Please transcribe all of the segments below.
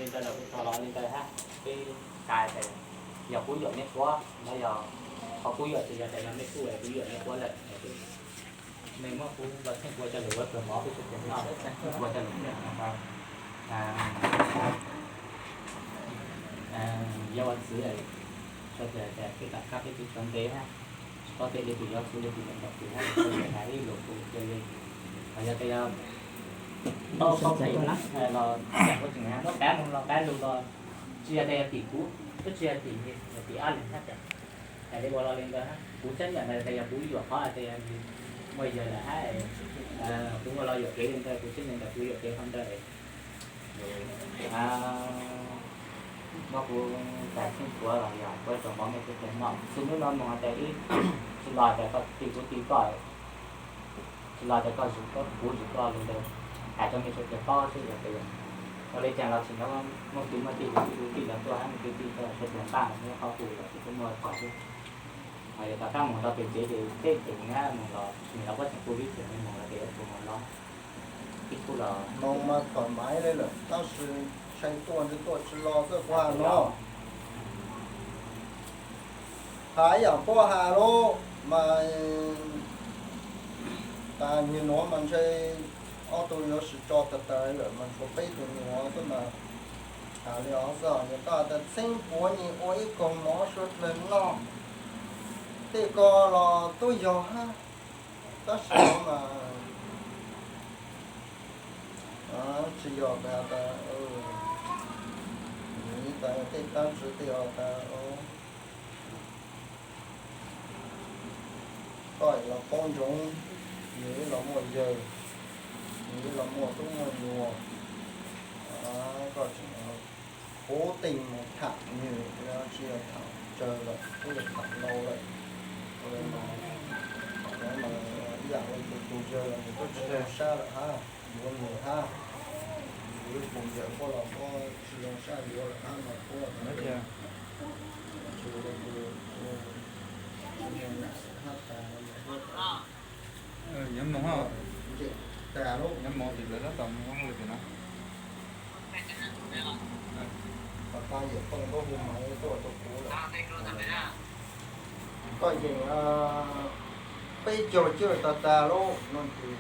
Li ntawd los kuv tso los li ntawd hab, peb xav tias yog kuv yuam mej puab los yog qhov kuv yuam tsis yog tias yog mej tub es kuv yuam mej puab lawm, mej muab kuv los tsheej kuv ua cov lus ua kawg mov peb tsheej kuv noj, tsheej kuv ua cov lus noj no. Yog ua txwv, txhua tias peb tom qab peb tsis tau ntev hab, tsis paub tej li tus yog txwv li tus yuav ntawm tus hab, txhua tias hais ib lus kuv cia li, yog tias yog tau tau tseem los muab pab mus los pab lug los tsis yog tias yog tim kuv, twb tsis yog tim, yog tim Ab Leeg hab tias hais li ua los li ntawd hab. Kuv tseeb yam ntawd tias yog kuv yuam qhov tias yog muaj yawg lawm hab, kuv ua los yuam kev li ntawd, kuv tseeb li ntawd kuv yuam kev qhov ntawd. Muab kuv tas tsheej kuv los yog kuv tau mov mej tub noj, txij hnub no mus hais tias ib, tsis los tias koj ti kuv ti koj, tsis los tias koj zws kuv zws koj li ntawd, hais rau mej txhua tus paub xwb yog tias ua li cas los tsis nyob muaj kwv muaj tij, kwv tij los tuaj hab, muaj kwv tij tuaj txhua tus npaj muab qhov kuv los tsis muaj qhov xwb. Yog tom qab mus rau pem tsev ces tej tus hab mus los nim los puab tseem kuv vib tias mej mus los tias ib tug mus los, ib tug los mus mas thoải mái li lawm tab sis tshee tuaj ntshe tuaj tsis los xwb kuv hais no. Hais ib yam puab hais lauj mas, tas nyuag nuav mas ntshe ob tug yuav sib tso tas tas lawm mas tshuav peb tug nyuam xwb mas. Has li os xwb, yog koj tas txheeb puav nyem ua ib kaug mov suav dlawg noj, tej ko los tub yog hab, tab sis mas tsis yog tas, tas tej tab tsi tej os tas koj los paub ntsoov, nws los muaj yawg, nws los muaj tub muaj nyuam, koj tseem puv teeg mus tham nws, tsis yog tham tsawg lawm, twb yog tham ntau lawm. Ua li no, ib yam li tus yawg los nws twb tsis zoo sab lawm hab, yuav nws hab, yuav tus yawg puab los puab tsis zoo sab yuav lawm hab mas puab tsis Nyob moog, nyob moog ces lawv tab tom moog hauj lwm pem no. Koj yeem peb caug cawj tag tag lauj no ces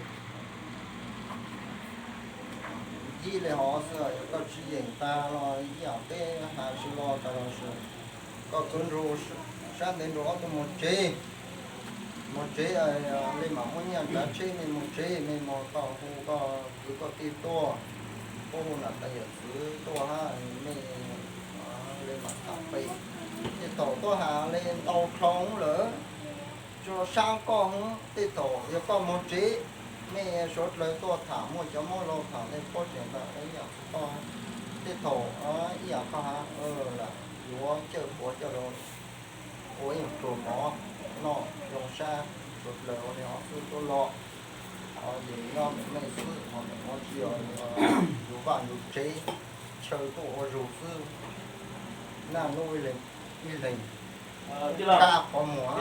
ncig li hov xwb, yog koj tsis yeem tag los ib yam peb has tsis los tag los sis koj khwv nrug sab ntev nrug ob tug moog tsev, moog tsev li mam muaj nyiaj nrhav tsheb mej moog tsev, mej moog koj hu koj kwv koj tij tuaj, puab hu nam tais yawm txwv tuaj hab mej li mam tham pem. Tej thaum tuaj has li ntau dlhau lawm, tsuas sab koj hub, tej thaum yog koj moog tsev, mej suav dlawg tuaj tham muaj cov mob laug tham tej pob tseem ntawm ib yam koj, tej thaum ib yam koj hab, yuav cawj puav coj los ua ib yam pluag mov noj zoo sab, suav dlawg ua li hov xwb tuaj los, ces nyob ntawm mej xwb, ho ntawm no tsis yog yus vaj yus tsev, chaw tuaj ua zug xwb, naj nub ib leeg, ib leeg tshab qhov muag.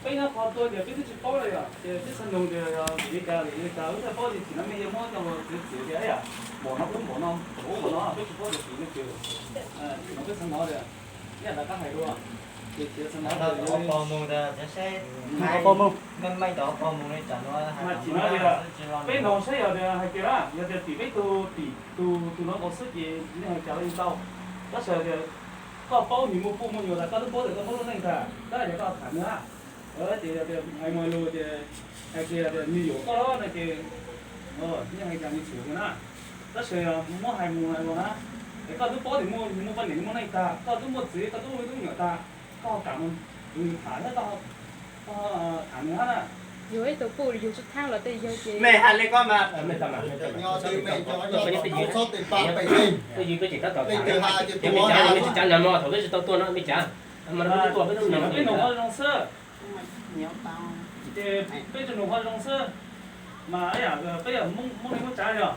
Peb nyob qhov tuaj tias peb twb tsis paub li os, ces peb xav noog tias vim li cas, vim li cas wb txawj paub tias tsim no mej yuav muab coj ua txiv txiv tias ib yam npaum no ub npaum no, npaum ub npaum no, peb tsis paub tias tsim no ces tsim no peb xav hnov tias ib yam nrog koj hais dua, ces txiv xav hnov tias mas tsim no tias peb noog saib yog tias hais tias yog tias tim peb tug tim tus tus no nkaus xwb ces nej hais cas los yeej tau, tab sis tias koj paub nwg muaj puj muaj nyuam tas koj twb paub tias koj muaj lub neej tas, tab sis koj tham nwg hab, ces yog tias hais muaj lug ces hais tias nwg yuam koj los no ces yeej hais cas nwg txhum tiag na. Tab sis muab hais mus hais los na, es koj twb paub tias muaj, muaj poj niam muaj neej tag, koj twb muaj txiv, koj twb muaj tub nyuam tag, koj ho kam mus tham thiab koj tham nwg hab na. Yug ib tug puj yug tub thaab los tej yawg ces mej has le koj mas, peb noog qhov zoo xwb, ces peb tsuas noog qhov zoo xwb, mas peb yog Moob Neej Moob Tsav li os.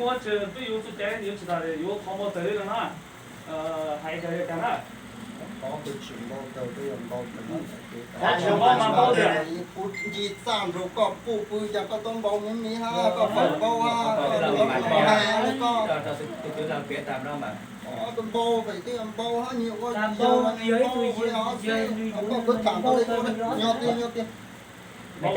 Ua tsis peb yuav txuj cai yuav tsis tas yuav qhov npau taws li no na. Hais cas li cas na. Qhov tsis npau taws peb yuav npau taws. Qhov tsis npau mas npau tiag. Kuv nci txaj nrug koj puj pw cas koj tuaj npau me me hab, koj fawm npau hab, koj npau hab, koj npau hab, npau hab nyi ua yog koj kuv tham npau li nyob tiag nyob tiag. Tim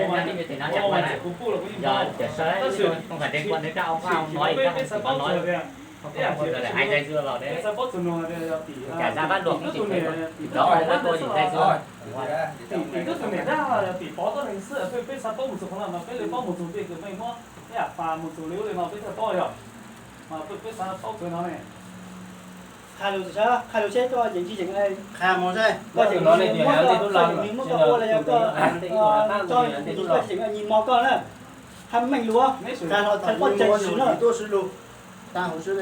tub tus niam dab tim pov tuab neeg xwb, peb xav paub mus txug qhov no mas peb li paub mus txug tej kws peb muab ib yam pas mus txug li ub li no peb thiaj paub yog. Mas peb xav paub kawg no ne. Qha lus, qha lus seb koj yeem tsis yeem, koj yeem muab koj, koj yeem muab koj ua los yog koj tso yeem nyi mo koj na. Hab meej lus, qha los txhais poj tseg swm na. Tham tsis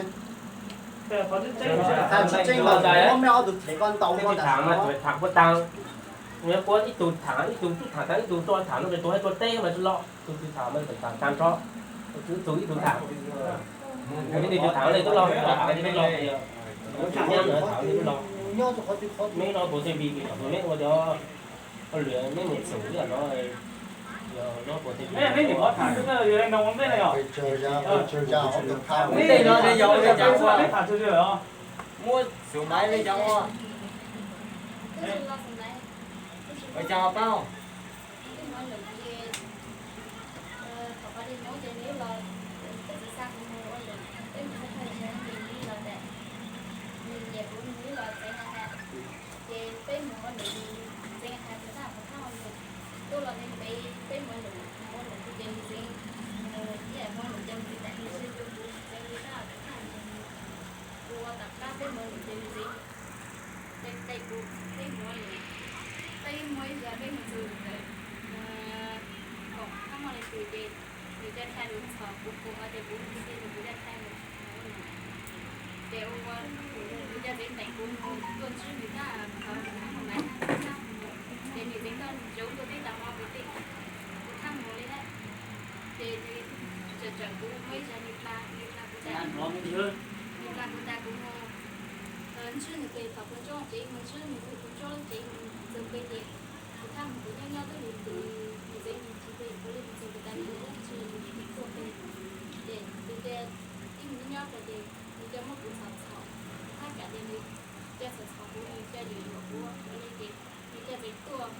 tseeb los muab mej ob tug them koj ntaus koj tag. Tham puab taag, ib tug tham ib tug, tub tham taag ib tug, tub tham no tus hab tua teb mas tsi loj, tug tsi tham mas tham taag nrho, tug ib tug tham, ib tug tham le tub loj, tub loj, tham le tub loj, mej no puas tej vim tus mej ua cov lwm mej mus txug ib yam no, yog no puas tej vim. Tej no yog ua li cas ua, muab xyuv maiv li cas ua, ua cas paub. Ces peb mus ua num, Ntxeev has tias tag qhov thaj ua num, tuaj los ntev ntev peb mus ua num, mus ua num ces Ntxeev mus ib yam mus ua num ces Ntxeev tas nws zoo kuv, Ntxeev li tab qhov thaj ua num, kuv ua tom qab peb mus ua num ces Ntxeev qia qia kuv peb mus ua num. Peb muaj ib zaug peb mus txug ntawm kaum hab muaj leej twg ces nws ca thaj lus txhom kuv, kuv hais tias kuv mus txug ces kuv ca thaj lus ua num. Ces ua nws ca Ntxeev teem kuv mus tuaj ntsib nws tab qhov kuv mus laiv hab kuv thaj mus, ces nws Ntxeev tuaj ntsoov tuaj teb tas mo kuv tej, kuv thaj mus li hab. Ces nws tseem tsawm kuv muaj ib zaug nws pla, nws pla kuv tas, nws pla kuv tas kuv mus ntsib nws pem pham puas ntsoj ces mus ntsib nws pem puas ntsoj ces mus txug pem ces kuv thaj mus kuv nyob nyob twb yog tus nws Ntxeev nws tsis pem kuv li mus txug kuv tas kuv lub tsis tuaj pem. Ces nws ca ib mus nyob nyob tas ces nws ca muab kuv txhom txhom, kuv thaj kam ces nws ca txhom txhom kuv, nws ca yuam yuam kuv ua li ces nws ca txeev tuaj.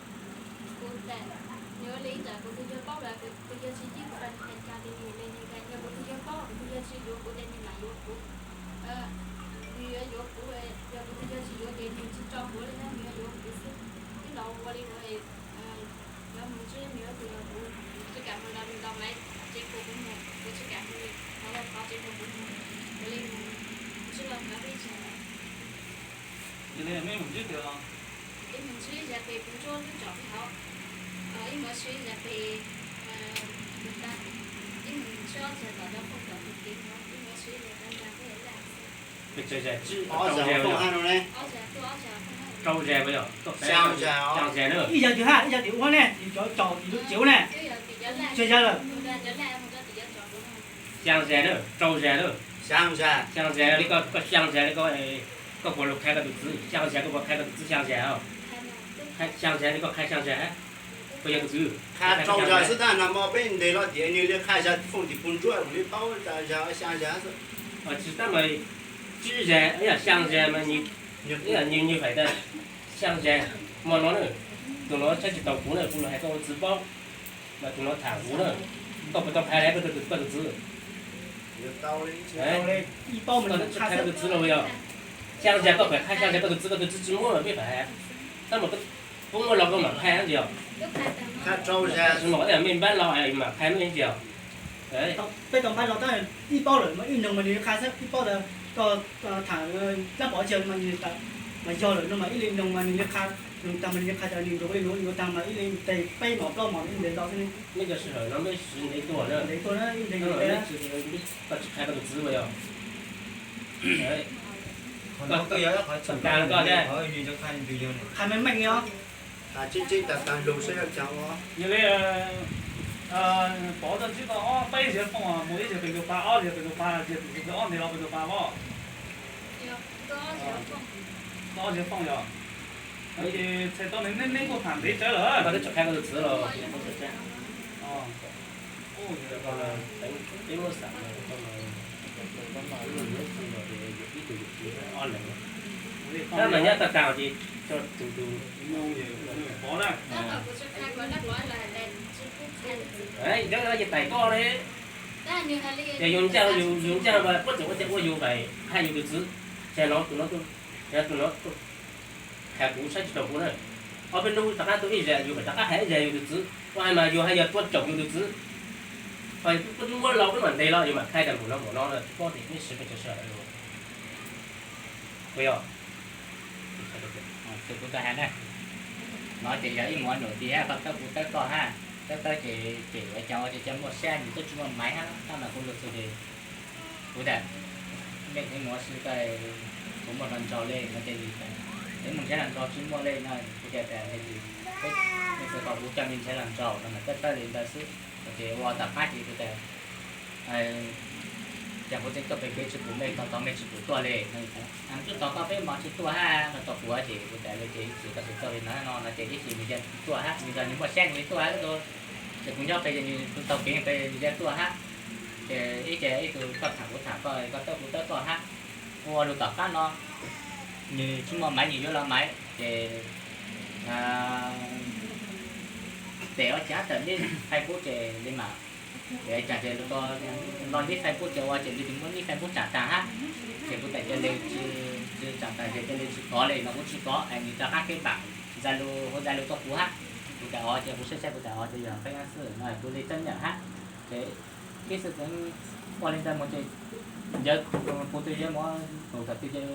Kuv tas nws ua li ib tsam kuv tus yawg paub lawm, kuv tus yawg tsis yig kuv pab nws hais cas ces nws ua li nws tas yog kuv tus yawg paub, kuv tus yawg tsis yuav kuv ces nws mam yuav kuv. Nws yuav yuav kuv, yog kuv tus yawg tsis yuav ces nws tsis tso kuv li, nws yuav yuav kuv xwb. Twb los ua li ua, yuav mus ntsib nws tus yawg, kuv tsis kam mus los nws ntaus maiv tsev kuv, kuv mus, kuv tsis kam mus li, los ua qhov tsev kuv mus, ua li mus ntsib los nyob peb tsev. Ib mus ntsib zag pem kuv ntsuab lub tsom peb hauv, ib mus ntsib zag pem kuv tag, ib mus ntsib ob zag tom cov phooj tom tus kev hauv, ib mus ntsib zag tag nrho peb laj xwb. Peb tsev zag tsib, rau zag, rau zag, xyaa zag na. Ib zag twg hab, ib zag tim ua ne, tim cov tsom tim lub tsev ua ne, tseg zag lawm. Xyaa zag na, rau zag na. Xyaa zag li koj, koj xyaa zag li koj, koj puas lug qha koj tus txwv? Xyaa zag koj puas qha koj tus txwv xyaa zag? Xyaa zag li koj qha xyaa zag hab? Koj yog tus txwv. Qha rau zag xwb tab no mas peb ntes los tias nws li qha zag fooj tim puj ntsuab kuv li paub tas zag xyaa zag xwb. Tsis tab mas tsib zag, xyaa zag mas nws, nws, nws hais tas xyaa zag. Hmo no na, tus no tshab tsis tau kuv na, kuv lug hais koj ua txwv paub. Mas tus no tham kuv na, koj puas tau qha koj tus txwv? Koj tsis qha koj tus txwv los yog? Xyaa zag koj pheej qha xyaa zag koj tus txwv, koj tus txwv tsis muaj mas peb pheej hais. Tab mas koj muaj los koj mam qha ntsis os. Tsis muaj, mej npab los mam qha ntsis os. Peb tau npab los tab ib paub lawm mas ib noog mas nws li qha xwb, ib paub tas koj tham dlaab pov tseg mas nws mas yog lawm no mas ib li noog mas nws li qha, noog tag mas nws li qha tas nws yuav li no yuav tag mas ib li tes peb mos plaub mos ib ntes los xwb ne. Mej cov sij hawm no mej siv ntev tuaj na, ntev tuaj na, ib ntev ntev. Koj tsis qha koj tus txwv mas yog? Koj, koj thiaj qha meej meej os. Qha tseeb tseeb tas tag lug saib yog cas os. Yog li, Pov tau ntsib tau ob peb ziag foom, mus ib ziag pem tus pas, ob ziag pem tus pas, ziag pem tus ob ntes los pem tus pas os. Tau ob ziag foom yog. Ces txhais tau nws nej kuj tham ntev tsawv lawm. Tab mas nyob tag tag ces tso tus tus pov na. Ces tais koj ne, yog yus ntseeg, yus ntseeg mas puab tseem ua cas ua yus vim hais yus tus txiv, ces los tus no, tus no hais kuv saib tsis taus kuv na. Ob peb hnub rov qab tuaj ib zag yus mam rov qab hais ib zag yus tus txiv, ua hais mas yus hais yog tuaj caum yus tus txiv. Ho yus twb muab lau wb mam ntes los yus mam khai tas npaum no npaum no na, tsis paub tias neb siv pes tsawg sij hawm. Puas yog? Kuv tau hais na, no ces yog ib mus ua nyuam txiv hab, koj tawb kuv tawb koj hab, tawb tawb ces ces ua cas ua ces cov muaj sab nws twb tsis muaj maiv hab, tab mas kuv lug txug ces kuv tas, nej mus ua si koj, kuv muaj hluas nraug le no ces, peb mus nrhiav hluas nraug tsis muaj le no, kuv tas, nej txhais tos kuv coj nej nrhiav hluas nraug no mas tawb tawb li ntawd xwb. Ces ua tom qab ces kuv tas, ces kuv tseem tuaj pem kev tsis pum mej, tos tos mej tsis pum tuaj le no, twb tos koj peb hmo tsis tuaj hab no, tos kuv ces kuv tas le ces ib chim koj tsis tuaj li no no no ces ib chim nws cia tuaj hab, nws yog nws muaj sab nws tuaj hab, ces kuv nyob pem ces nws taug kev pem nws cia tuaj hab. Ces ib ce ib tug koj tham kuv tham koj, koj tawb kuv tawb koj hab. Ua lug tom qab no nws tsis muaj maiv nws yuav los maiv ces tes ua cas tawm nib Facebook ces li mas, cas ces los nib Facebook ces ua ces nws muab nib Facebook tsaam taag hab. Ces kuv tas cia li tsaam taag ces cia li tsis kov li no kuv tsis kov es nws rov qab keb npaam Zalo, hu Zalo tuaj kuv hab. Kuv tas o ces kuv saib saib kuv tas o ces yog nqeeb xwb no kuv li txeeb nyam hab. Ces ib xwm txeev ua li ntawd mus ces ntawd kuv tus yawg mov tus thaum twg ces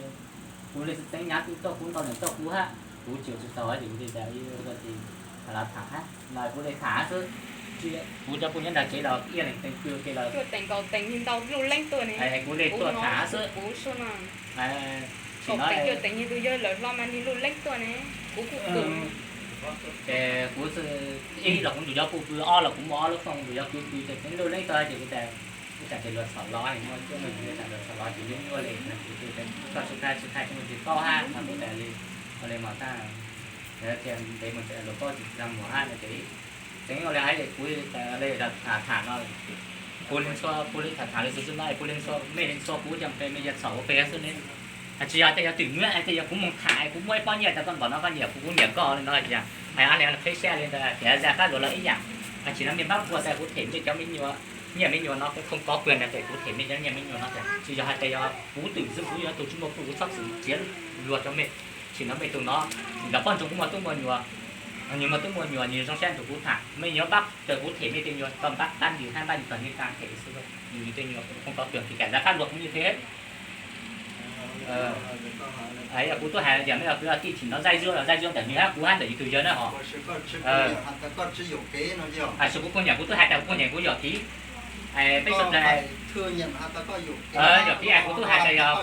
kuv li xwm txeev nyav twb tuaj kuv ntau leej tuaj kuv hab, kuv tsis tsis tau ces kuv li tas ib ua tau ces tham los tham hab no kuv li tham xwb. Kuv cov phooj ywg nrog tsev los ib leeg teev pw ke los tuaj teev nkaus teev li ntau luj leeb tuaj ne, kuv li tuaj tham xwb. Kuv xwb no, tsis no teev li tus yawg lawv hlo mas li luj leeb tuaj ne, kuv kuj ces kuv ib los kuv tus cov phooj ywg, ob los kuv muaj ob lub fooj tus cov kwv kwv ces teev luj leeb tuaj ces kuv tas ib tas ces luag txhom los, muaj cuab muaj yig tas luag txhom los ces nyuaj nyuaj li no ces kuv tas koj tsis tau tsis tau ces mus tsis paub hab no kuv tas li, ua li mas tab cia ntev mus ces luag paub tsis tau mus hab no ces tseev ua li hais kuv li tham tham no, kuv li ntxhua kuv li tham tham li xwb xwb no kuv li ntxhua mej li ntxhua kuv coj pem mej yuav txhom ua pem xwb ne. Tsis yog tej yog twm nyuaj es tej yog kuv mus tham kuv muaj ib pob nyiaj tas koj npaum no koj nyiam kuv kuv nyiam koj li no, hais ob li qhib sab li ntawd tias zaj qab luag los ib yam. Tsis no mej npab ua tas kuv them mej cov me nyuam, nyiaj me nyuam no kuv khoom kov pwg ntag, kuv them mej cov nyiaj me nyuam no tias tsis yog hais tias yog kuv twm xwb, kuv yog tug tsis muaj kuj kuv txhob txwm txiav luag rau mej. Tsis no mej tug no nrog poj ntxoog kuv muaj tub muaj nyuam, nws muaj tub muaj nyuam nws zoo sab nrug kuv tham, mej yuav npab raws kuv them mej tej nyuam tau npab qab ntws hab npab ntws tog nws tag them xwb, nws tej nyuam khoom kov pwg tsis kam zaj qab luag kuv yeej them. Yog kuv tub hais yog mej yog kwv tij tsim no zaij zuag los zaij zuag ntawm nws hab kuv hab ntawm yus tus yawg na ho. Tsis kuv phooj ywg kuv tub hais tas kuv phooj ywg kuv yuam kev, peb sawv daws yuam kev es kuv tub hais tas yog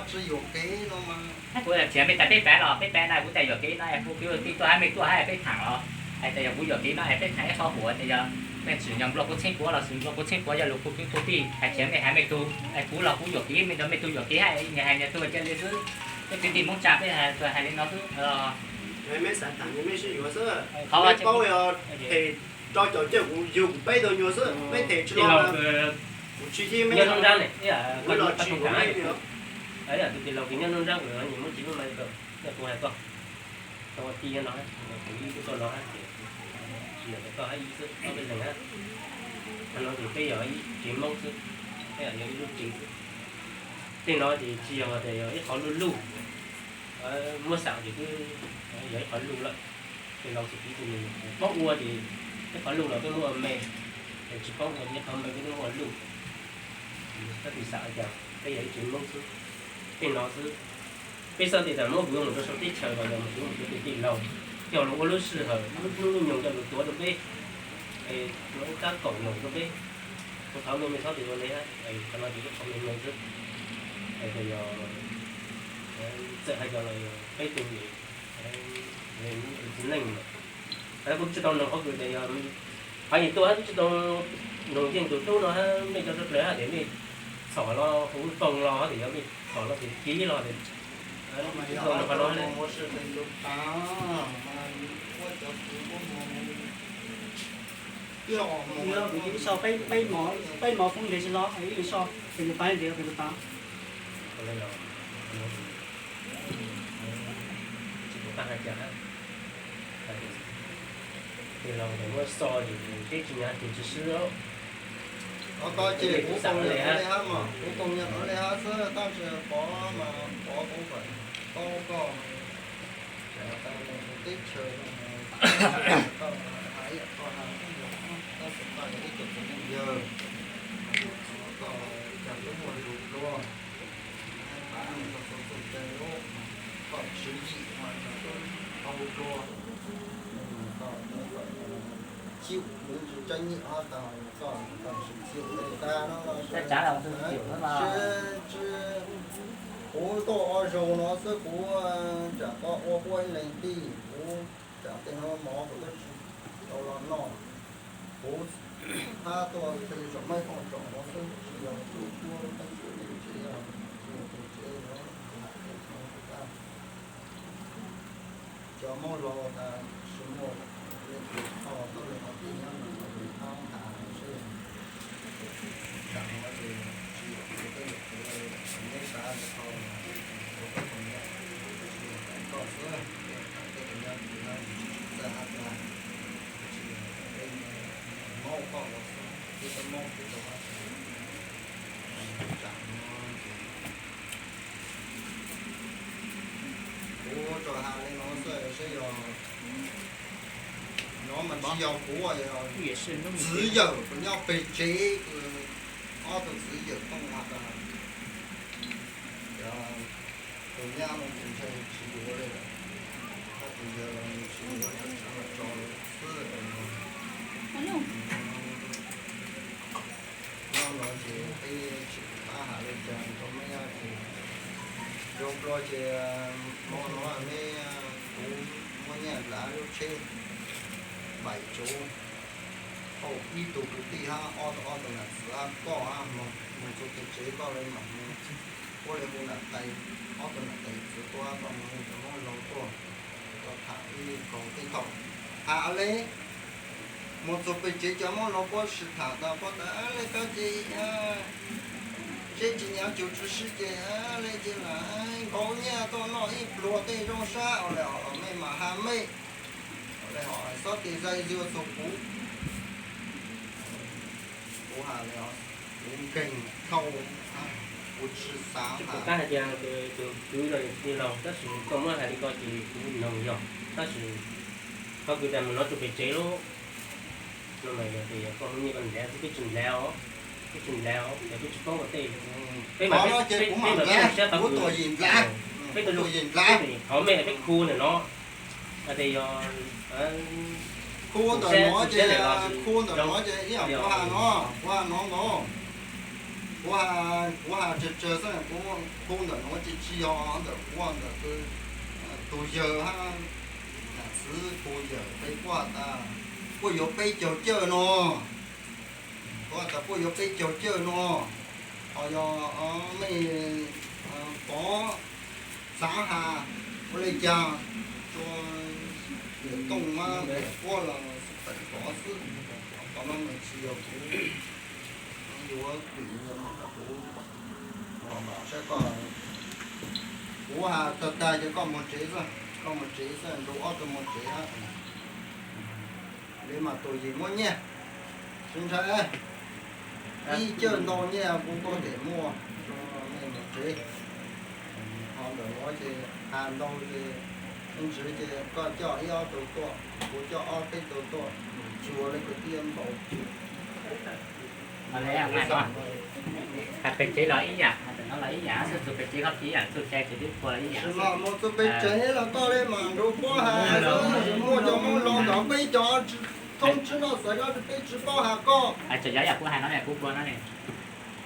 kuv txiav mej tas peb pev los peb pev na kuv tas yuam kev no es kuv kwv tij tuaj hab mej tuaj hab peb tham os. Hais tas yog kuv yuam kev no es peb tham ib qho huam tas yog mej tsim nyog nplua kuv txheeb puav los xwm nplua kuv txheeb puav yog lus kuv kwv kuv tij hais txiav mej hais mej tug es kuv los kuv yuam kev mej nrog mej tug yuam kev hab nyias hais nyias tug cia li xwb. Peb kwv tij Hmoob Tsab peb hais li no xwb. Qhov rau caum cawj kuv yug kuv peb tug nyuag xwb, peb them tsis los, kuv tsis yig mej nyob Nruab Nraab, kuv los tsis yug mej. Tus tij laug kws nyob Nruab Nraab, kuv nyiam muab tsis muab ma, kuv hais koj, tau tij no, kuv ib tug tuaj no hab ces tsis yog koj hab ib xwb, ob peb leeg hab. Qhov no ces peb yog ib tsev Hmoob xwb, peb yog ib lub tsev xwb. Tej no ces tsis yog tias yog ib qhov luj luj, muab xaam ces twb yog ib qhov luj lawm. Tej laus txuj kev txuj nus paub ua ces ib qhov luj los peb muab ua me, tsis paub ua ces ib qhov me peb muab ua luj. Tab sis xav cas peb yog ib tsev Hmoob xwb, tej no xwb. Peb xav tias muab hwv mus rau sau teb chaws los yog mus hwv mus rau tej tij laug, coj los ua lub sij hawm lub hnub lub nyoog coj los tuav rau peb, ua tab kaum num rau peb. Kuv thov mej, mej txhob tias ua li, qhov no ces ib qho me me xwb. Hais tias yog txawm hais tias los yog peb tug txiv neej, kuv tsis tau noog qhov kws tias yog Qhov yim tuaj hab tsis tau noog yeej tus tub no hab, mej cov suav dlawg hab tias mej txhom los kuv foos los hab tias yog mej txhom los tias kis los tias foos los qhov no. Kuv ib so peb mov foob ntev tsis los, ib so peb mov foob ntev tsis los peb tus pav. Tsis tau tag hais cas, tig los muab so ces peb tsis nyav tes tsis swb. Qhov ko ces kuv koom nyiam qhov le hab mas, kuv koom nyiam qhov le hab xwb, tab sis Pov mas Pov kuv fam paub koj teb chaws, koj hais ib yam koj hais ib yam, tab sis koj yog ib tug txiv neej yawg, koj cog lub muag zus dua, pav nws txhua txhua txuj cai lub, koj tswv yim mas nws tau dua, koj chịu, nws tsis tseeb nyiam hab tas koj, koj tsis chịu li tas no, tsis, tsis, kuv tuaj ua zaug no xwb, kuv tsam koj ua huab ib leeg tij, kuv tsam tej no mov kuv twb tsis tau los noj, kuv hab tuaj qhia tsoom mej tsoom no xwb, tsis yog tuaj ua teeb tsev, tsev, tsev, cov Moob Lauj tas tsis muaj leej twg txhoj tuaj li qhov twg nyob no, tab has seb, tsam no ces tsis yog kuv tej yam kuv neb xav li ko, kuv tej tus nyiam tsis yog koj xwb, tej tus nyiam kuv no tsis txawj hab tas, tsis yog tej Moob koj los xwb, tib tub Moob kuv tau hab tas, tsam no ces kuv tsuas has li no xwb seb yog, no mas tsis yog kuv, txwv yawm kuv nyob pem tsev, ob tug txwv yawm tooj has tas, tus nyab no ces ntshai tsis yuav li lawm, tab tus yawg los nws tsis yuav, tso xwb no. Nyob no ces peb tsis pab has li cas rau mej ces, zoo dua ces hmo no mej, kuv muab nyiaj nplhav lub tsheb, npaim tsuv, thauj ib tug kwv tij hab ob tug, ob tug nam txiv hab koj hab mus txug pem tsev koj le mam mus, puab le hu nam tais, ob tug nam tais txiv tuaj koj mus hu cov Moob Lauj tuaj, koj tham ib kaug teb thaum has le mus txug pem tsev cov Moob Lauj puab sim tham tas puab tas le koj ces seb tsis nyav cus tsis sib ces le ces lam nkaug nyiaj tuaj noj ib pluag tej zoo sab ua le os, mej mam has mej, ua le os, xob tis zais zua txug kuv, kuv has le os, kuv nkeeg dhau, kuv tsis xav has. Tab sis koj muab hais li ko ces kuv noog yog, tab sis qhov kws tas mus nov txug pem tsev lub no mas yog tias yog koj muaj nyiaj koj nrhav xwb, peb tsis nrhav os, peb tsis nrhav os, yog peb tsis paub ua tej, peb mas peb, peb mas peb siab qhov, peb tuaj yim nrhav, peb tuaj yim nrhav, qhov mej peb khu ntawm no, hais tias yog khu ntawm no ces, khu ntawm no ces ib yam kuv has no, kuv has no ntag, kuv has, kuv has tsawg tsawg xwb, kuv khu ntawm no ces tsis yog ntawm kuv, ntawm tus yawg hab nam txwv khu yawm peb, kuv has tas puab yuav peb caug cawj no, kuv has tas puab yuav peb caug cawj no, ho yog mej Pov xav has ua le caag, niam Tooj mas niam puab los tawm Pov xwb, qhov no mas tsis yog kuv yuav kwm yuav mam kuv, saib koj, kuv has tag tag ces koj mus tsev xwb, koj mus tsev xwb, nrug ob tug mus tsev hab. Li mas tus yim muab nyiaj, sib ntshai, ib cawj ntau nyiaj kuv koj tem muaj rau mej mus tsev. Ho ntawm no ces has ntau ces, ib ntsis ces koj coj ib ob tug tuaj, kuv coj ob peb tug tuaj, tsis ua li kwv tij npaum. Has pem tsev los ib yam, has ntawm no los ib yam, txug pem tsev koj ib yam, txug cai ces twb ua los ib yam. Tsis los mus txug pem tsev los koj li mas nrug puab has, muaj cov Moob Lauj ntawd peb cov tsis thoob tswb noj xaiv, peb tsis paub has koj. Hais txog yam kuv hais no ne, kuv ua no ne,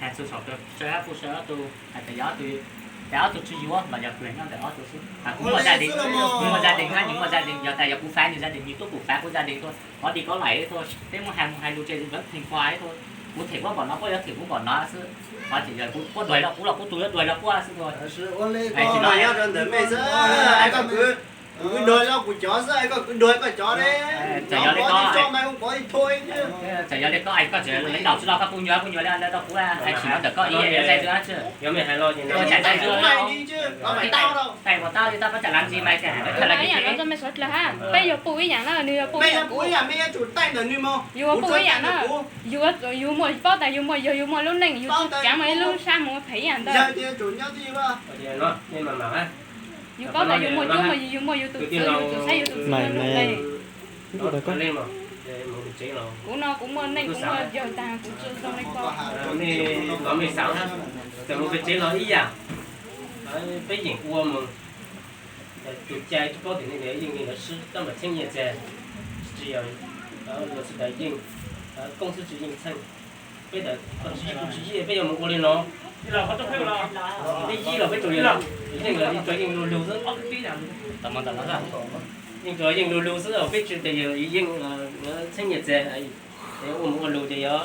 has txug saum, saib kuv saib ob tug, hais tias yog ob tug Cas ob tug tsis yuav los yog kuv nyob ntawm ob tug xwb. Kuv muaj gia đình, kuv muaj gia đình hab, nws muaj gia đình, yog tas yog kuv fav nws gia đình, nws tub kuv fav kuv gia đình tuaj, có đi có lại tuaj, peb muab hais mus hais lus ces vẫn thành qhuas tuaj. Kuv them kuv npaum no, puab yuav them kuv npaum no xwb. Qhov tseem yog kuv, puab duav los kuv los kuv tug yuav duav los puab xwb tuaj. Ua li koj nyob rau ntawm mej xwb, koj kwv, kuv duav los kuv cov xwb, koj kwv duav koj cov ne. Txawm yog li koj, txawm yog li koj, koj tseem leej daus tsis los koj kuj nyuaj kuj nyuaj li rau kuv, hais tsis no ntawm koj ib yam li, yog mej hais los ces txais tau li tau pab tsam lav ntsis mas cas hais ib yam no rau mej suav dlawg hab, peb yuav puj ib yam na, nws yuav puj ib yam kuv, yus yuav puj ib yam na, yus, yus muaj, paub tas yus muaj, yog yus muaj lub neej yus tsis caav muaj ib lub sab mus phem ib yam ntawd. Yus paub tas yus muaj cuab muaj yig, yus muaj yus tus txiv, yus tus saib yus tus txiv lub neej. Kuv no kuv muaj neej kuv muaj yawg tag kuv tsis zoo li koj. Mej xaav, txawm mus pem tsev los ib yam, peb yeem ua mus. Tus cai tsis paub tias yeej li ntawd sib tab mas txheeb nyiaj txiag, tsis yog, los tsis tas yeej, koob xwb tsis yeej txheej. Peb tas tsis yig peb yuav mus ua li no, peb yig los peb tsuas yeej, yeej los tsuas yeej lug lug xwb. Yeej tsuas yeej lug lug xwb, peb tsis tas yog yeej txheeb nyiaj txiag, ua mus ua lug ces yog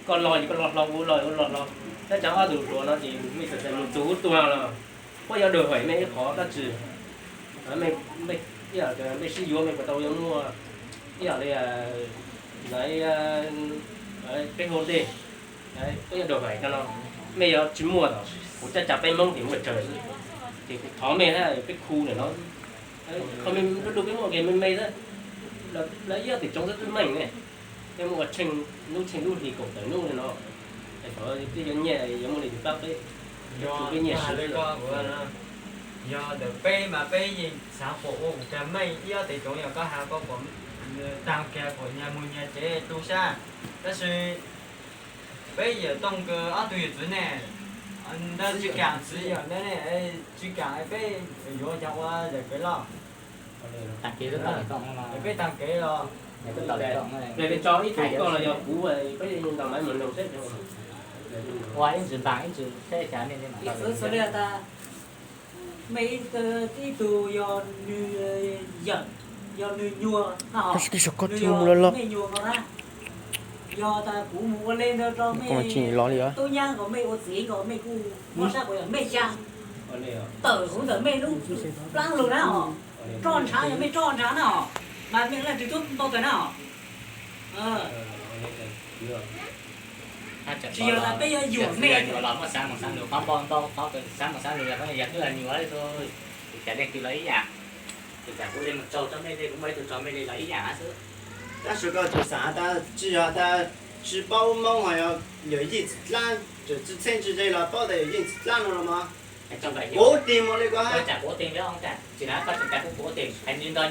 koj los ces koj los hlo, ua los ua los hlo. Tab cov ob tug hluas no ces mej txawm mus txug ub tuag los puab yuav đòi hỏi mej ib qho dab tsi. Mej sib yuav mej puas tau yuav muaj ib yam li, peb hu ntej, puab yuav đòi hỏi no, mej yuav tsis muaj los kuv caj cas peb Moob ces muaj tsawg xwb. Ces kuv thov mej hab peb khu ntawm no, qhov me lub ntuj peb muaj kev me me xwb, lawv ib ob tug tsoom xwb twb meej ne. Peb muaj ua tsheej lub tsheej lub hli kaum tawm nub li no, es thaum twb yuav nyiaj yuav muaj li tus pab peb, yog peb nyiaj sib li. Yog ntawm peb mas peb yeej xav pom ua kuv kag meej, ib ob tug tsoom yog koj has koj pom taag kag pom nyag mus nyag tsev tu sab, tab sis peb yawm tooj kws ob tug yawm txiv ne, ntawd tsis kaam txiv yawm ntawd ne, tsis kaam peb yuav cov ua zawm kev loj. Peb taag kev los, tso ib tug koj los yog kuv, peb ntaus maiv mus noog seb, ua ib ntsis ntaag ib ntsis seb cas mej li mas. Ib tug yog nws yawm, yog nws nyuag, nws yog mej nyuag no na. Yog tas kuv mus ua le ntawd rau mej tub nyab nkaus mej ua txiv nkaus mej kuj muaj sab kuv yog mej xyaa tawm huv ntawm mej lub plaab lug na os. Roj ntshav yog mej roj ntshav na os, mas mej leej twg tub npau taws na os. Tsis yog tas peb yuav yuam mej los muaj xaav mus xaav lug, qhov npau npau qhov xaav mus xaav lug yog twb yog nyuam li, cas leej twg los ib yam. Ces tas kuv li mus tsaug rau mej li, kuv muaj ib tug tsaug mej li los ib yam xwb. Tab sis koj tsis xaav tas tsis yog tas tsis paub Moob ho yog yawm yij txiv dlaab, tsis txheeb tsis ze los paub tas yawm yij txiv dlaab no los mas. Kuv tig mus li koj hab. Tsis na koj tsis tas kuv kuv tig, nws nrog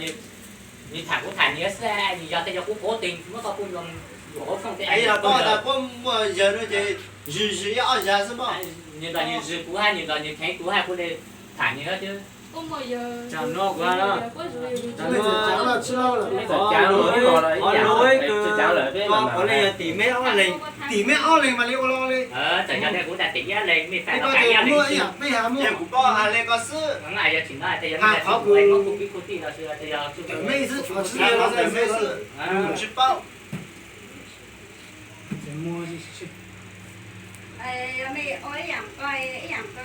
nws tham kuv tham nws xwb, nws yog tas yog kuv kuv tig muab koj kuj yuam hauv fooj tej. Yog koj tas puab muaj yawg no ces zwg zwg ib ob yawg xwb mas. Nws nrog nws zwg kuv hab nws nrog nws kheev kuv hab kuv li tham nws xwb. Tsis no kuv, tsis no, qhov no yog tim mej ob leeg, tim mej ob leeg mas li ua li. Txawm yog kuv tas tim ib leeg mej tas muaj ib yam peb has muaj, kuv paub has li koj xwb. Yog tsis no tas yog kuv pib kuv tij no, mej xwb, tsis paub. Yog mej ua ib yaam ko, ib yaam ko,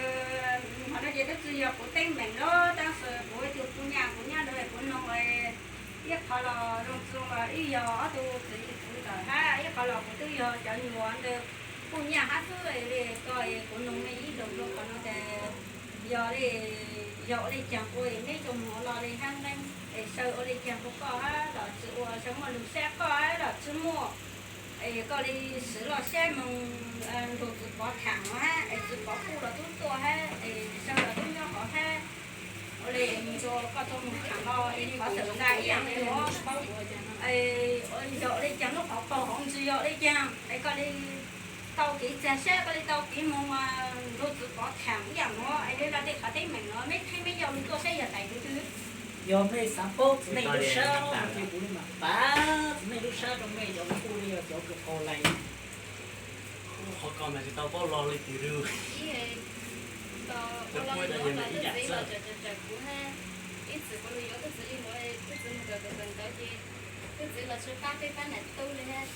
qhov no ces twb tsis yog kuv teeb meem los tab sis kuv ib tug kuv nyaj kuv nyob ntawd kuv noog, ib qho los zoo txuas ib yog ob tug txiv txwv ntawd hab, ib qho los kuv twb yog cov nyuam ntawd kuj nyaj hab xwb li ko, kuv noog mej ib zaug rau qhov no tas yog li, yog ua li caag ua neb coj mus ua lo li hab nqeeb, es saw ua li caag rau koj hab los tsis ua, saw muaj lug sab koj hab los tsis muaj, es koj li swv los sab moog nrug txiv pov tham no hab, es txiv pov kuj los tub tuaj hab, es saw los tub nyob hov hab. Ua li koj tau moog tham los qhov txawm nqa ib yaam li no, yog ua li caag lub qhov paug hov ntsis yog ua li caag, es koj li tau kev txag sab, koj li tau kev moog mas nrug txiv pov tham ib yaam no, es li no tej qhov teeb meem no mej qheb mej yau lug tuaj saib yog tais tus twg. Yog mej xaav paub txiv neej lub sab no ces kuv li mam pav txiv neej lub sab rau mej, cov kuj li yog cov kws qaug lees. Qhov ko mas tsis tau paub lo li tis lug. Ua los mus los tub txwv los tseem tseem kuv hab, ib txwm kuv lug yuav tub txwv li mus, tub txwv mus kawm kawm kawm ntawv ces tub txwv los tsis pab peb pab nam tub li hab.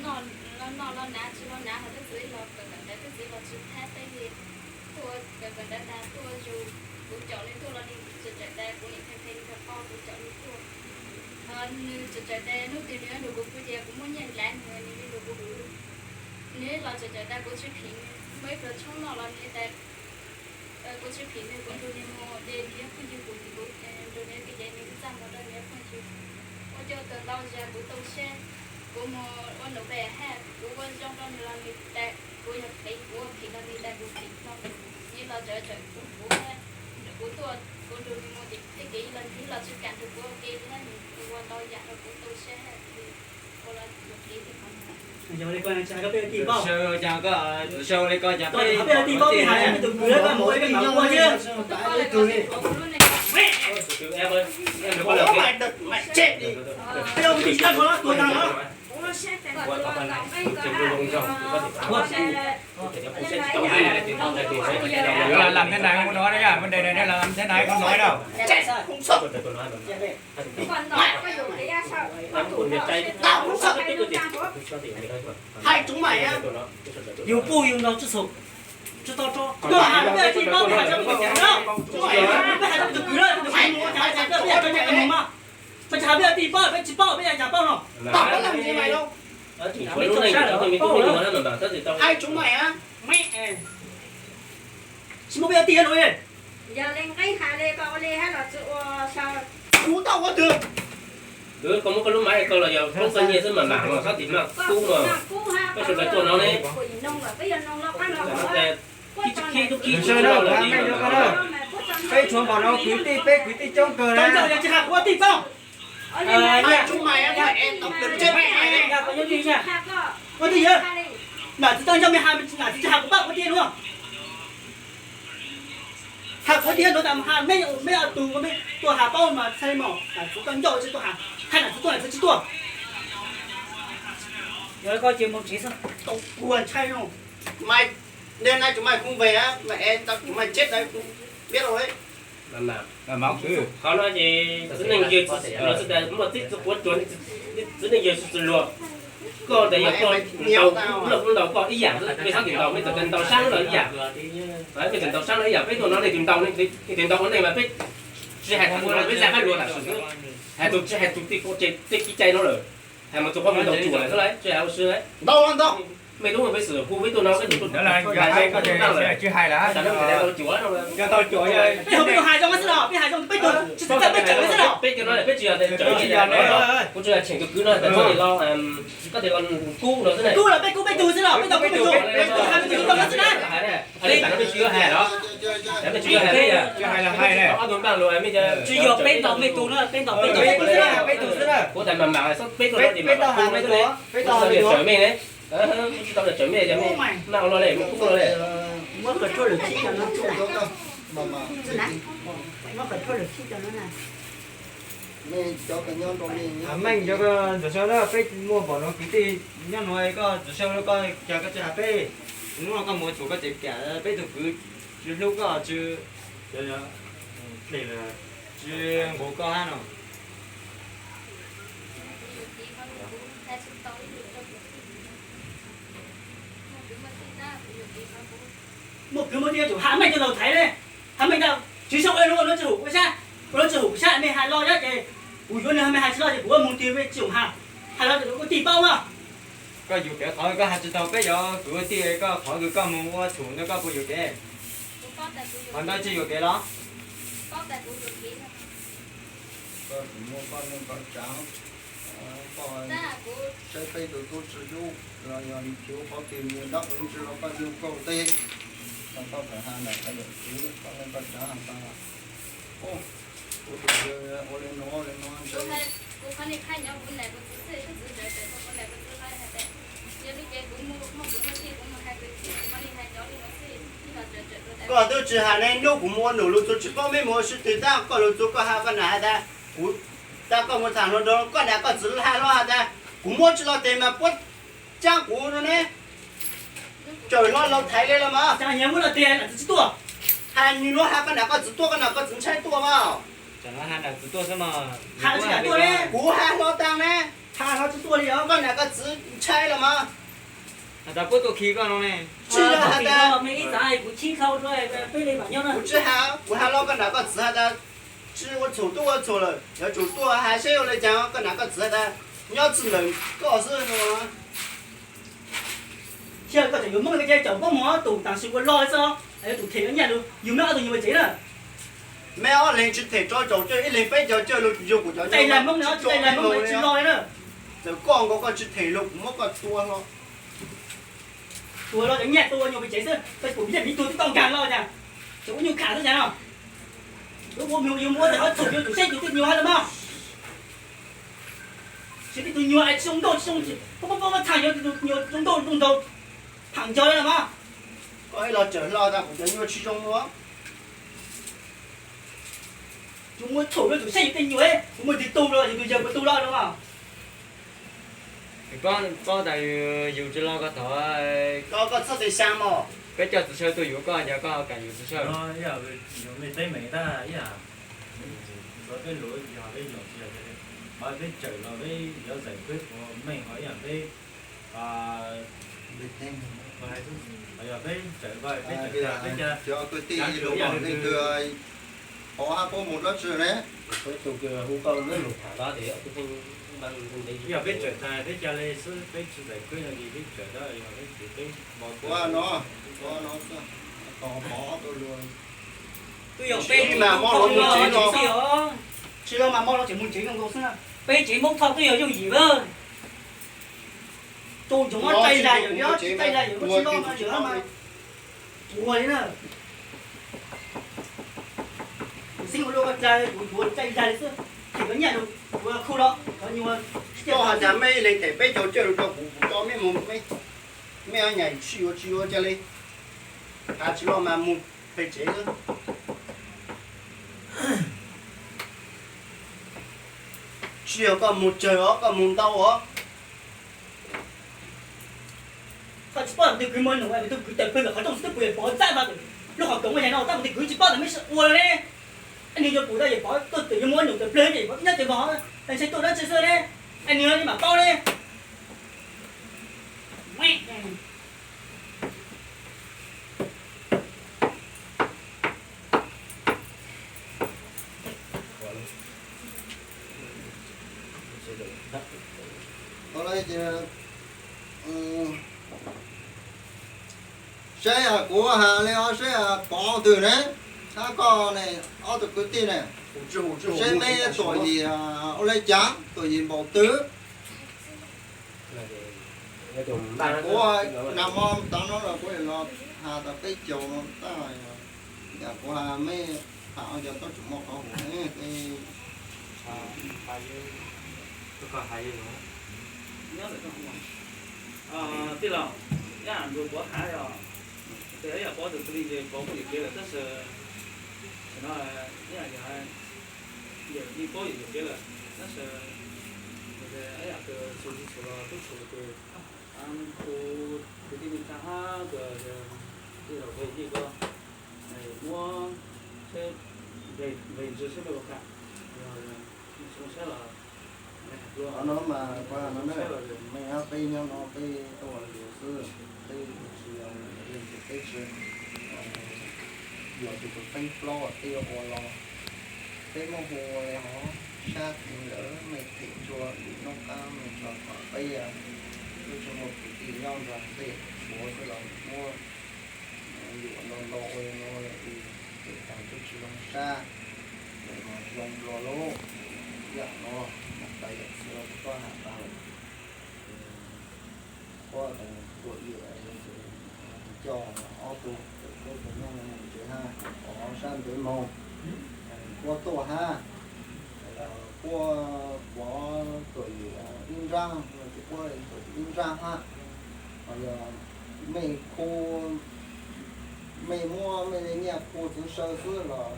Noj los noj, los nav tsis los nav, ho tub txwv los kawm kawm ntawv tub txwv los tsis pab peb li. Tuaj kawm kawm ntawv tas tuaj zus, kuv caum nws tuaj los nws tseem tseem tas, kuv nim pheej pheej nws kawg paub, kuv caum nws tuaj. Nws tseem tseem tas hnub twg nws yuav nrug kuv pw ces kuv muab nyiaj nrhav nws, nws yuav nrug kuv pw. Nws los tseem tseem tas kuv tsis phim nws, muaj ib pluag tshoob noj los nws tas kuv tsis phim nws, kuv nrug nws mus ces nws yuav phooj ywg kuv, kuv nrug nws pw ces nws kuj txaj muag rau nws yuav phooj ywg. Ua cas tau ntau zaus kuv tu siab, kuv mus ua num pe haj, kuv ua zoo rau nws los nws tas kuv yog qhev, kuv ua phim los nws tas kuv phim no. Nws los tseem tseem kuv, kuv tuaj, kuv nrug nws mus tim tej kev los nws los tsis kam nrug kuv ua ke li hab, nws ua ntau yam rau kuv tu siab hab. Ua li ko tsis hais rau peb ua tij paub, tsis hais rau peb ua tij paub, peb hais rau peb tus kwv koj mus ua peb mam ua thiab. Peb ua tij tag ko tuag tag los. Lam thế này không nói đâu nha, vấn đề này nên là làm thế này không nói đâu. Hais rau mày á. Yus puj yus ntaus tsi xaum, tsi tau tso. Koj hais peb ua tij paub, peb hais rau peb tus kwv na, peb hais rau peb tus kwv na, peb hais rau peb tus kwv na, peb hais rau peb tus kwv na. Mas tsis hais peb ua tij paub, peb tsis paub, peb ua cas paub no. Hais rau mày á. Tsis muaj peb ua tij no. Yog li nqeeb hais li koj ua li hab los tsis ua, kuv tau ua twg? Koj muab koj lub maiv rau koj los yog poob koj nyiaj xwb mas mam los txhob tim maj kub mas. Koj sawv daws tuaj no ne. Peb tshuav npaum no kwv tij, peb kwv tij coob kawg na. Ua tij, nam txiv tau ncauj mej has, nam txiv tsis has kuv pab ua tij luaj. Has kuv tiag nuav tas has mej, mej tus mej tuaj has paub mas txhaj mej, nam txiv tau ncauj tsis tuaj has, has nam txiv tuaj nam txiv tsis tuaj. Yog koj cia mus tsev xwb. Tau kua ntshai no. Mày, đêm nay chúng mày không về á, mày e tao chúng mày chết đấy, không biết đâu đấy. Qhov no ces txiv neej yawg, muaj txib txwv quav tsuas, txiv neej yawg tsis txwm luag. Koj tas yog koj ntaus kuv, kuv ntaus koj ib yam xwb, mej txhob tim ntaus, mej txawm tas ntaus sab no los ib yam. Mej txawm ntaus sab no ib yam, peb tuaj no nej tus ntaus, nej tus ntaus ua ntej mas peb tsis hais txog peb zaj fab luag tam sim, hais txog tsis hais txog tej kev cai no lawm, hais mus txog qhov mus ntaus cuam lawm xwb, tsis hais ua si. Ntau ntau. Mej tub peb xwm hu peb tuaj no, peb tuaj tsis hais lawm. Peb tsis hais zoo xwb los, peb hais zoo peb tug tsis txawj peb tseem xwb los. Peb cov no peb tsis yog tsawm, kuv tsuas yog cheem tus kwv no tas koj tis los, koj tis los kub no xwb na. Kub los peb kub peb tug xwb los, peb ntaus peb tug, peb tug hais peb tug tug no xwb na. Peb tsis yuav hais los, peb tsis yuav hais, ob tug npaj lus mej, tsis yog peb ntaus mej tug na, peb ntaus peb tug xwb na, peb tug xwb na. Kuv tas mam mam xwb, peb tug no ces mam mam kub mej xwb ne. Kuv tsis tau tsawm mej ne, kuv tsis tau tsawm mej, mej maj ua luaj li, mej kub luaj li. Muab qhov tshuaj lwm khib cov no, muab qhov tshuaj lwm khib cov no na. Meej cov ntxuav sau na, peb muaj npaum no kwv tij nyob nuav, koj ntxuav sau koj cas koj tsis has peb. Hnub no koj mus txhum koj tseem kam peb tug kwv tsis hlub koj, tsis, tsis nqus koj hab no. Muaj kwv muaj tij yuav tsum has meej coj laug thaiv ne. Has meej tas, tsis zoo ua lub, ua lub tsis hum kuv sab, ua lub tsis hum kuv sab, mej has loj zab ces kuv yuav nws, mej has tsis loj ces kuv ua mus tiag, mej tsis hum has, has loj ua tij paub mas. Koj yuam kev qhov koj has tsis tau peb cov kwv tij, koj qhov kws koj mus ua txhum ntawd koj puas yuam kev? Qhov ntawd tsis yuam kev los? Koj tsis muaj koj neej koj tsav, koj saib peb tus tub tsis hlub los yog tsis ua qhov twg, dab qhov tsis los koj yug koj tes, koj txawm has ntawm qhov yawm txiv koj neej koj tsav has tas, kuv tus yawg ua li no ua li no ntshe Koj twb tsis has ne, hnub kuv mus ua num lug txug tsis paub meb mus ua sib twv tab koj lug txug koj has koj nam has tas kuv, tab koj mus tham hluas nraug koj nam koj txiv has los has tas kuv muab tsis los tes mas puab tsaab kuv no ne. Tsaws hlo laug thaiv le los mas. Cas nyias muab los tes nam txiv tsis tuaj, Nws lub has koj nam koj txiv tuaj, koj nam koj txiv ntshai tuaj mas. Kuv has hlo tag ne, has hlo tsis tuaj li os. Koj nam koj txiv ntshai los mas. Has tas puab tuaj khi koj no ne. Tsis yog has tas, kuv tsis has, kuv has los koj nam koj txiv has tas tsis ua txhum tuaj ua txhum lawm, yuav tsum tuaj has seb ua li cas koj nam koj txiv has tas nyob txij ntawm koj xwb no. Thiab koj tseem yuav muab koj cov caum pob mov tus tam sim ua loj xwb, yuav tsum them nyiaj los yug meb ob tug nyuag pem tsev na. Meb ob leeg tsis them rau caum coj, ib leeg peb caug coj los yug kuv cov nyuag, tsis loj li na. Txawm koj nkaus koj tsis them los kuv muab koj tua hlo. Tua los cov nyiaj tua nyuag pem tsev xwb, kuv nyiaj me tug twb tau nkaag los cas, tseem ua nyuag kham xwb cas no. Yuav ua, yuav muab ob txhum yuav tsum saib tus twg nyuag hab los mas. Saib tus nyuag es tsis zoo nkauj tsis zoo, pab pab pab txhaj yuav tus nyuag zoo nkauj zoo nraug, phaam nco li los mas. Koj ib los tsawm hlo tas kuv cov nyuag tsis zoo ua. Tus muaj txhum yuav tsum saib yus tej nyuag, kuv muaj ntsis tu los yus tus yawg puas tu los no mas. Paub tas yus tsis los koj thov, koj txhob txeev xyaa mog. Peb coj txiv saw tuaj yuav koj, yog koj kam yuav txiv saw. Yog peb luv yog peb yoom tsis yog, peb tsawm los peb yuav zais peb puas meej ho ib yam peb, yog peb tsawm ko peb cov kwv tij ib lub leej twg pov hab puab mus dlaab tsi ne. Yog peb tsawm tas peb ca le xwb peb tsis zais kwb no ces peb tsawm tab yog peb, peb ua no, ua no xwb, pov tus luag. Twb yog peb mas mob los mus tsev no, tsis yog mas mob los tseem mus tsev zoo zoo xwb na. Peb tsev Hmoob Thoj twb yog yooj yim lawm. Tus ntsoov muab txaij zag yawm, txaij zag yawm, muab tsis loj mas yawm mas ua li na. Kuv xib ua luaj koj txaij, kuv yuav txaij zag li xwb. Them koj nyiaj rau kuv khu los cov nyuag. Koj has tas mej ib leeg them peb caug coj rau kuv, kuv coj mej mus, mej, mej ob nyuag tsis yuav tsis yuav ca le. Has tsis loj mas mus pem tsev. Tsis yog koj mus tsawg os, koj mus ntau os. Koj tsis paub kuv tus kwv muaj num, kuv tus kwv tawm pawg ntawm qhov rooj xwb twb pum yawm Pov txaj mas, lub qhov rooj yam no tab kuv tus kwv tsis paub tas mej sib ua li. Ib nws yuav pum tau yawm Pov tuaj twm yuav muab num tawm plawg ces Pov nyob twg mog, ntshai tuaj dab tsi xwb ne. Ib nws li mam paub li. Saib kuv has li os, saib Pov twg ne, hab koj ne, ob tug kwv tij ne, saib meb Tuam Yim ua le cas, Tuam Yim npaum twg. Kuv nag hmo tav no los kuv los has tas peb caug no tab, yam kuv has mej tham ua cas tub tseem muaj qhov huam ne. Tij laug, ib yam nkaus Pov has yog, ib yam Pov tus twg li ces Pov muaj yuam kev lawm tab sis, no, ib yam yog, yeej paub yuam kev lawm tab sis, ib yam txhua txhua los tub txhua ces, kuv kwv tij neej tsa hab, tij laug Pov Yim ko, muab seb, nqis ntsis seb mej puas kam, yog zoo sab los. Qhov no mas kuv has no na, mej hab peb nyob no peb tuaj ua liaj xwb, peb tsis yog leej twg, peb tsis yog tus tus feeb plaub peb yuav ua los, peb muab hu ua li hov, sab tid lawm mej them ntsuag lwm noob qab mej tso kom peb, peb tsis muaj kwv tij nyob nrog peb suav xwb los muab yuam nto nto ua li no lawm ces tag twb tsis zoo sab, lawm mas zoo dua lauj. Yam no mas tas yam txhua kuv tuaj has tas lawm. Kuv tas Tuam Yim coj ob tug tub tus nyuj mus tsev hab, Pov sab ntev moog, Pov tuaj hab, Pov, Pov Tuam Yim ib nrab, Pov Tuam Yim ib nrab hab. Ho yog mej khu, mej muab mej li nyiaj khu txiv saw xwb los,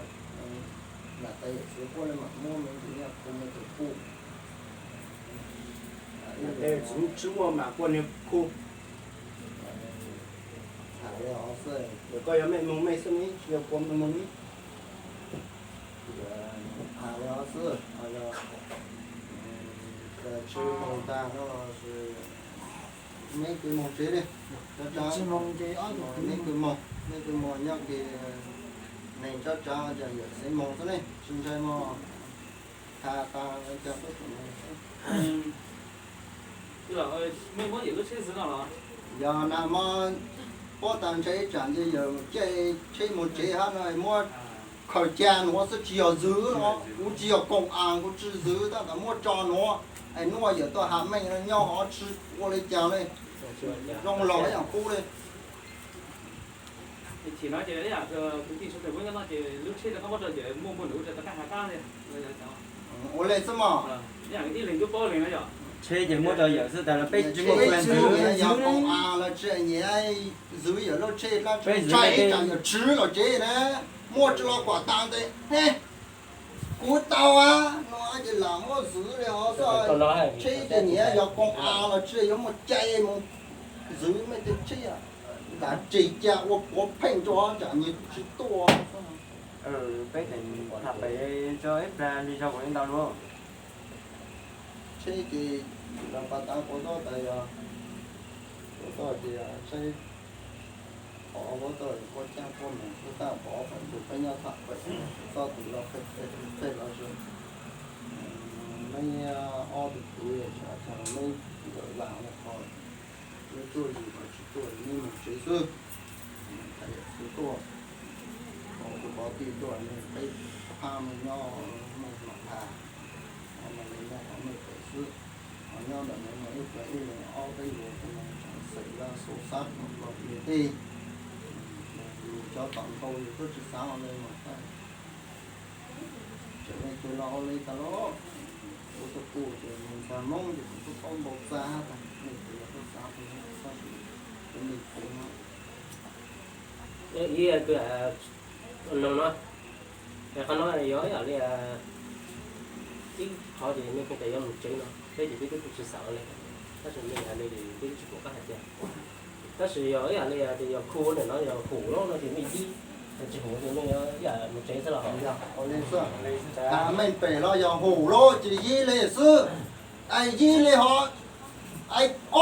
nam tais yawm txiv puab le mam muab mej tus nyiaj khu mej tus khu. Tsis muaj mam kuaj niag khu. Tham Koj yog mej moog mej xwb ne, tsis yog kuv moog ne. Has le xwb, tsis moog tag no, mej kws moog tsev le, mej kws moog, mej kws moog nyob kws neeg tsaab tsav, yawm xeev moog xwb ne, tsis ntshai mog. Has tas caag peb moog xwb. Yog na mog, puab tas ntshai ib tsam ntshe yawm caij tsheb moog tsev hab no muab khaws ca nuav xwb, tsis yog zwv no, kuv tsis yog koom as, kuv tsis zwv, tab tom muab tso nuav, es nuav yawm tuaj has meej nyob hov tsis ua le caag le, zoo laug ib yaam qub le. Ua le xwb mog. Tsheb ces muab rau yawm xwb, tas los peb tsis muaj, peb tsis muaj nyiam yog koom as los tsis nyiam zwv yawm lub tsheb dlaab tsi, ntshai ib tsam yawm tswv los tsev na, muaj tsi los kuam tas ntes ne. Kuv tau a, no ces lam muab zwv le hov xwb, tsheb ces nyiam yog koom as los tsis yuav muaj cai moog zwv mej tej tsheb, lam tseg ca ua puav pheej rua tsam nyias tsis tuaj. Peb tham pem tso ib plag li zog kuv li ntau lug. Tsheb ces los pas tav kuv txob tas yog, kuv txob ces saib qhov huab txob kuj caab kuj moog kuj tag pov feem tus peb nyob tham pem, txob tus loj qhej qhej los, meb ob tug kwv xyov meb nkawd lam qhov lub tsuj yus los tsis tuaj, meb moog tsev xwb. Thaum yawm txwv tuaj, thaum tus pov tij tuaj, peb phab moog nyob, moog mam has, ho mas le nyob qhov mej pem xwb. Ho nyob ntawm no mas ib plag ib leeg ob peb lus, xeem laj xu xab los li tej, lus cov tom ntau yus twb tsis xav le mas. Tseem le tus los ua li tas los, kuv tuaj kuj ces nws ntxag Hmoob ces kuv tuaj paub npau txaj tas, nej kuv yog tuaj xav tus, tab sis kuv li kuv no. Ib no, qhov no yog ib yam li ib qhov ces nej pheej tas yuav mus tsev no, peb ces peb twb tsis xav li, tab sis nej hais li ces peb twb tsis pom qab hais tias, tab sis yog ib yam li tias yog khu ntawm no yog hum lawm no ces mej yib, tsis hum ces mej ib yam mus tsev xwb los hos. Mej pem los yog hum lawm ces yib li xwb, yib li hos,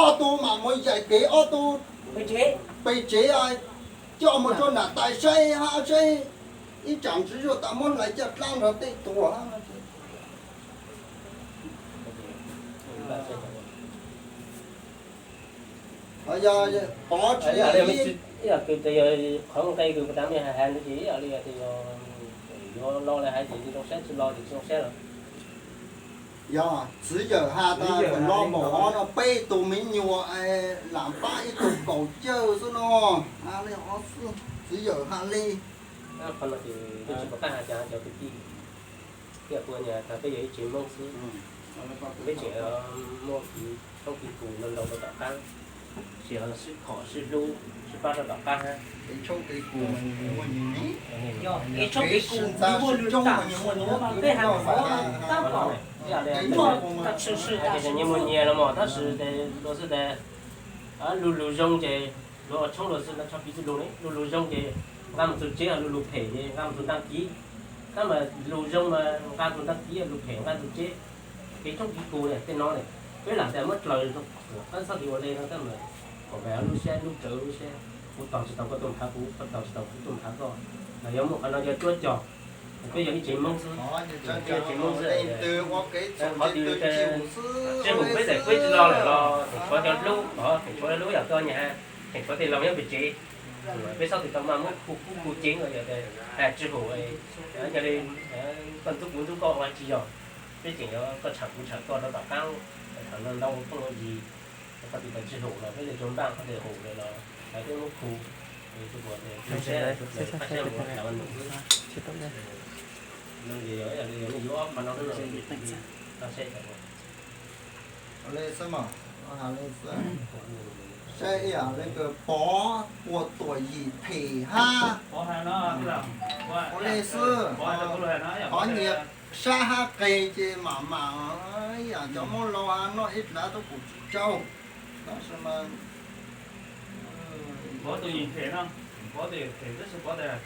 ob tug mam mus yaim kev, ob tug pem tsev, coj mus rua nram tais saib hab saib ib tsam ntsis zuaj tas muab hlais caj dlaab nrog tej tuag hab. Yog pov tsis qhov nqe kws tas mej has ntawd ces ib yam li tias yog yuav lo le hais ces zoo sab, tsis lo ces tsis zoo sab lawm. Yog txwv yawm has tas lo maum hov no peb tug me nyuam lam pab ib tug kaum cawj xwb no. Txwv yawm has li. Qhov no ces twb tsis pom qab has cas cov kwv tij, ib yam kuv has tas peb yog ib tsev Hmoob xwb, peb tseem muaj kev tshoob kev kus ntau ntau rau tom qab, tsis yog sib khom sib hlub sib pab rau tom qab hab. Ib tshoob kev kus mas nyias muaj nyias, ib tshoob kev kus nyias muaj nyias, ib tshoob kev kus mas nyias muaj nyias los mas tab sis luag xwb tas, luag lug zoo ces luag ua tshoob luag xwb, tshoob kev xwb lug ne, luag lug zoo ces nqa mus txug tsev, luag lug phem ces nqa mus txug ntaaj kiv. Tab mas lug zoo mas nqa txug ntaaj kiv, lug phem nqa txug tsev. Kev tshoob kev kus ne tej no ne, peb lam tas muab dlaws rau qab txhob ua le no tab mas kom mas lub siab lub rawv lub siab, kuv tos tsis tau koj tuaj nphav kuv, koj tos tsis tau kuv tuaj nphav koj, los yog muaj qhov no yog cuab cog. Peb yog ib tsev Hmoob xwb, peb yog ib tsev Hmoob xwb, qhov twg tsis hum peb tas peb tsis lo lawm los feem tshuav cov hlub, feem tshuav hlub yog koj nyab, feem tshuav tej laus nyob pem tsev. Peb txhob tau mas muab khu kub khu ceev los yog tas tsis hum, yog li koj ntxub kuv ntxub koj ua tsis yog, peb tseem yuav koj tsham kuv tsham koj rau tom qab, thaum no ntau phooj ywg, qhov twg tsis hum los peb yuav tsuas npaj, qhov twg hum lawm los peb muab khu, Saib ib yam li kws pov puas tuam yim phem hab. Ua le xwb, qhov nyias sab hab qeg ces mam mam, ib yam cov Hmoob laus hab noj ib dlav tub pum tsis tsaug. Tab sis mas Pov tus yim phem no, pov tus yim phem tab sis pov tias,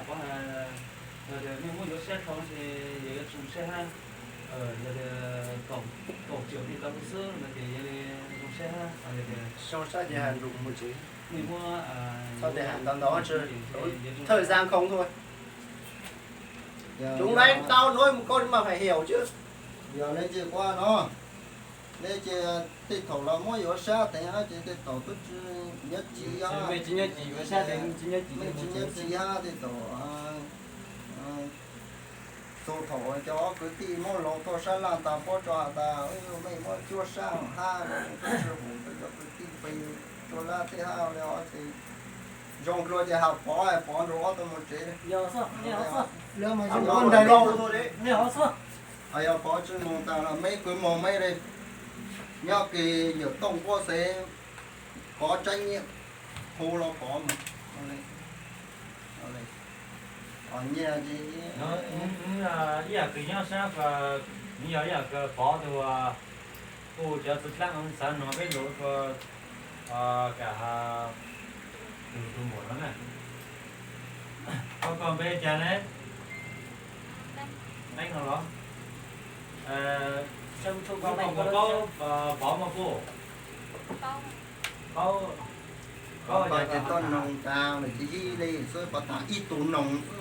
pov hais, yog tias nej muab yuav sab dhau ces yog yuav tsum sab hab, yog tias kaum triệu li tau xwb no ces yog li zoo sab hab, yog tias zoo sab ces hais lus mus tsev, nej muab, txhob tias hais ntau ntau, thawj zaj khoom tuaj. Chúng đấy tao nói một câu mà phải hiểu chứ. Yog nej ces kuv no, nej ces tej thaum los muab yuav sab teev ces tej thaum twb tsis nyob cis, tsis nyob cis, tsis nyob cis hab tej thaum txug thaum cov kwv tij muab laus tuaj sab laj tas pob tso has tas, mej muab cuab sab hab, sib hum cov kwv tij pes cuab lab tej hab li os ces zoo dlua ces has Pov, Pov nrug ob tug mus tsev. Yog Pov tsis moog tas los meb kwv moog meb li, nyob kis yawm Tooj Kuab xev, Pov tsaib nyiaj hu los Pov mus. Nyiaj ib yam kws nyob sab, yog ib yam kws Pov tug kuj cov txwv dlaab xav noog peb lug ua kam has tus muam no na. Koj, koj npe cas ne? Neeb no los? Koj puas paub Pov mog kuj? Paub. Koj ces tuaj noog tas lawm ces yij li xwb, Pov tas ib tug noog xwb.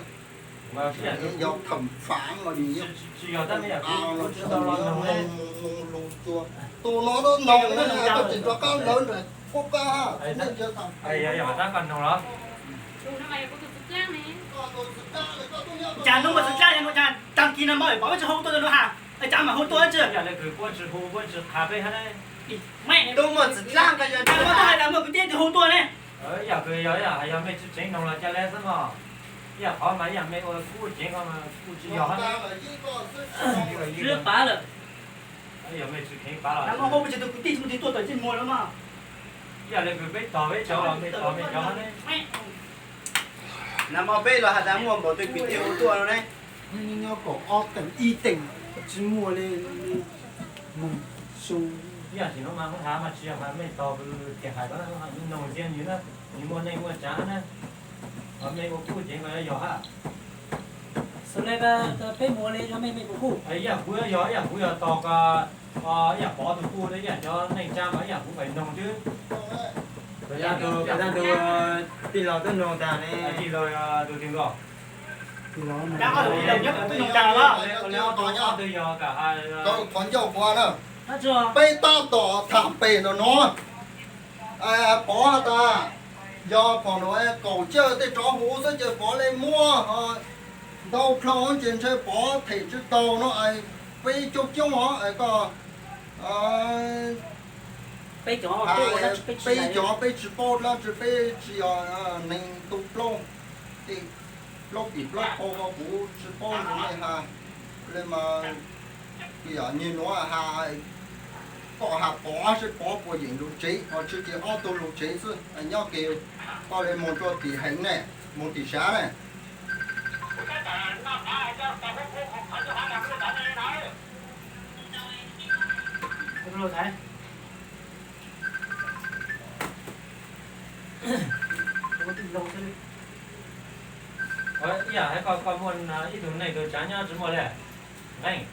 Yog thẩm phán los nws yog tsis yog tab meeg yam kuv tsis tau los noog li. Mus lug tsuag tus no, tus no koj tseem rov qab lawv nram qub qab. Yog yog tab koj noog los? Cas nub muaj txwv dlaab, cas tag kis no Pov tsis hu tuaj no has, cas mam hu tuaj tsi? Yam li kws puab tsis hu puab tsis qha peb hab ne. Nub muaj txwv dlaab, cas muaj txwv dlaab, muaj kwv tij hu tuaj ne. Ib yam kws yog, yog mej tsis kheev noog los ca le xwb mog. Ib yam qhov mas ib yam mej ua kuj ceev ko mas kuj tsis yog hab. Tsis pav lawm. Yog mej tsis kheev pav los, nag hmo puab tsis tug kwv tij tsis muaj twg tuaj tawm ntsej muag no mog. Ib yam li kws peb tog peb cov los mej tog mej cov hab ne. Nag hmo peb los has tas muaj npaum twg kwv tij hu tuaj no ne. Nyob kaum ob teem ib teem tsis muaj li. Ib yam sim no mas hoob has mas tsis yog has mej tog kws tias hais ko, noog ntxiag nws na, nws muaj neej muaj tsav na. Mej ua kuj ceev ko yog hab. Peb mus li yog mej, mej puas kuj? Ib yam kuv yog, ib yam kuv yog tog ko, ib yam Pov tug kuj, ib yam cov neej tsa mas ib yam kuv pais noog xwb. Koj tug tij laug twb noog tag ne. Tij laug tus twg nkaus? Ob tug yog kam has, qhov ncauj Pov na, peb tab tom tham pem ntawm no. Pov has tas yog phaum no kaum cawj tej tsov huv xwb ces Pov le muab ntau dlhau ces ntshe Pov them tsis tau no, peb coob coob os koj, peb cov peb tsis paub dlaab tsi, peb tsis yog neeg ntu plaub, tej plaub pim plaub qau ko kuv tsis paub nrug mej has. Le mas yog nyuag nuav has, koj has Pov seb Pov puas yeem lug tsev, ho tsis ces ob tug lug tsev xwb, nyob kis koj le moog rua tim heev ne, moog tim sav ne. Ib yam hais koj, koj muaj ib tug neej tug tsav nyob tsis muaj le? Nqeeb,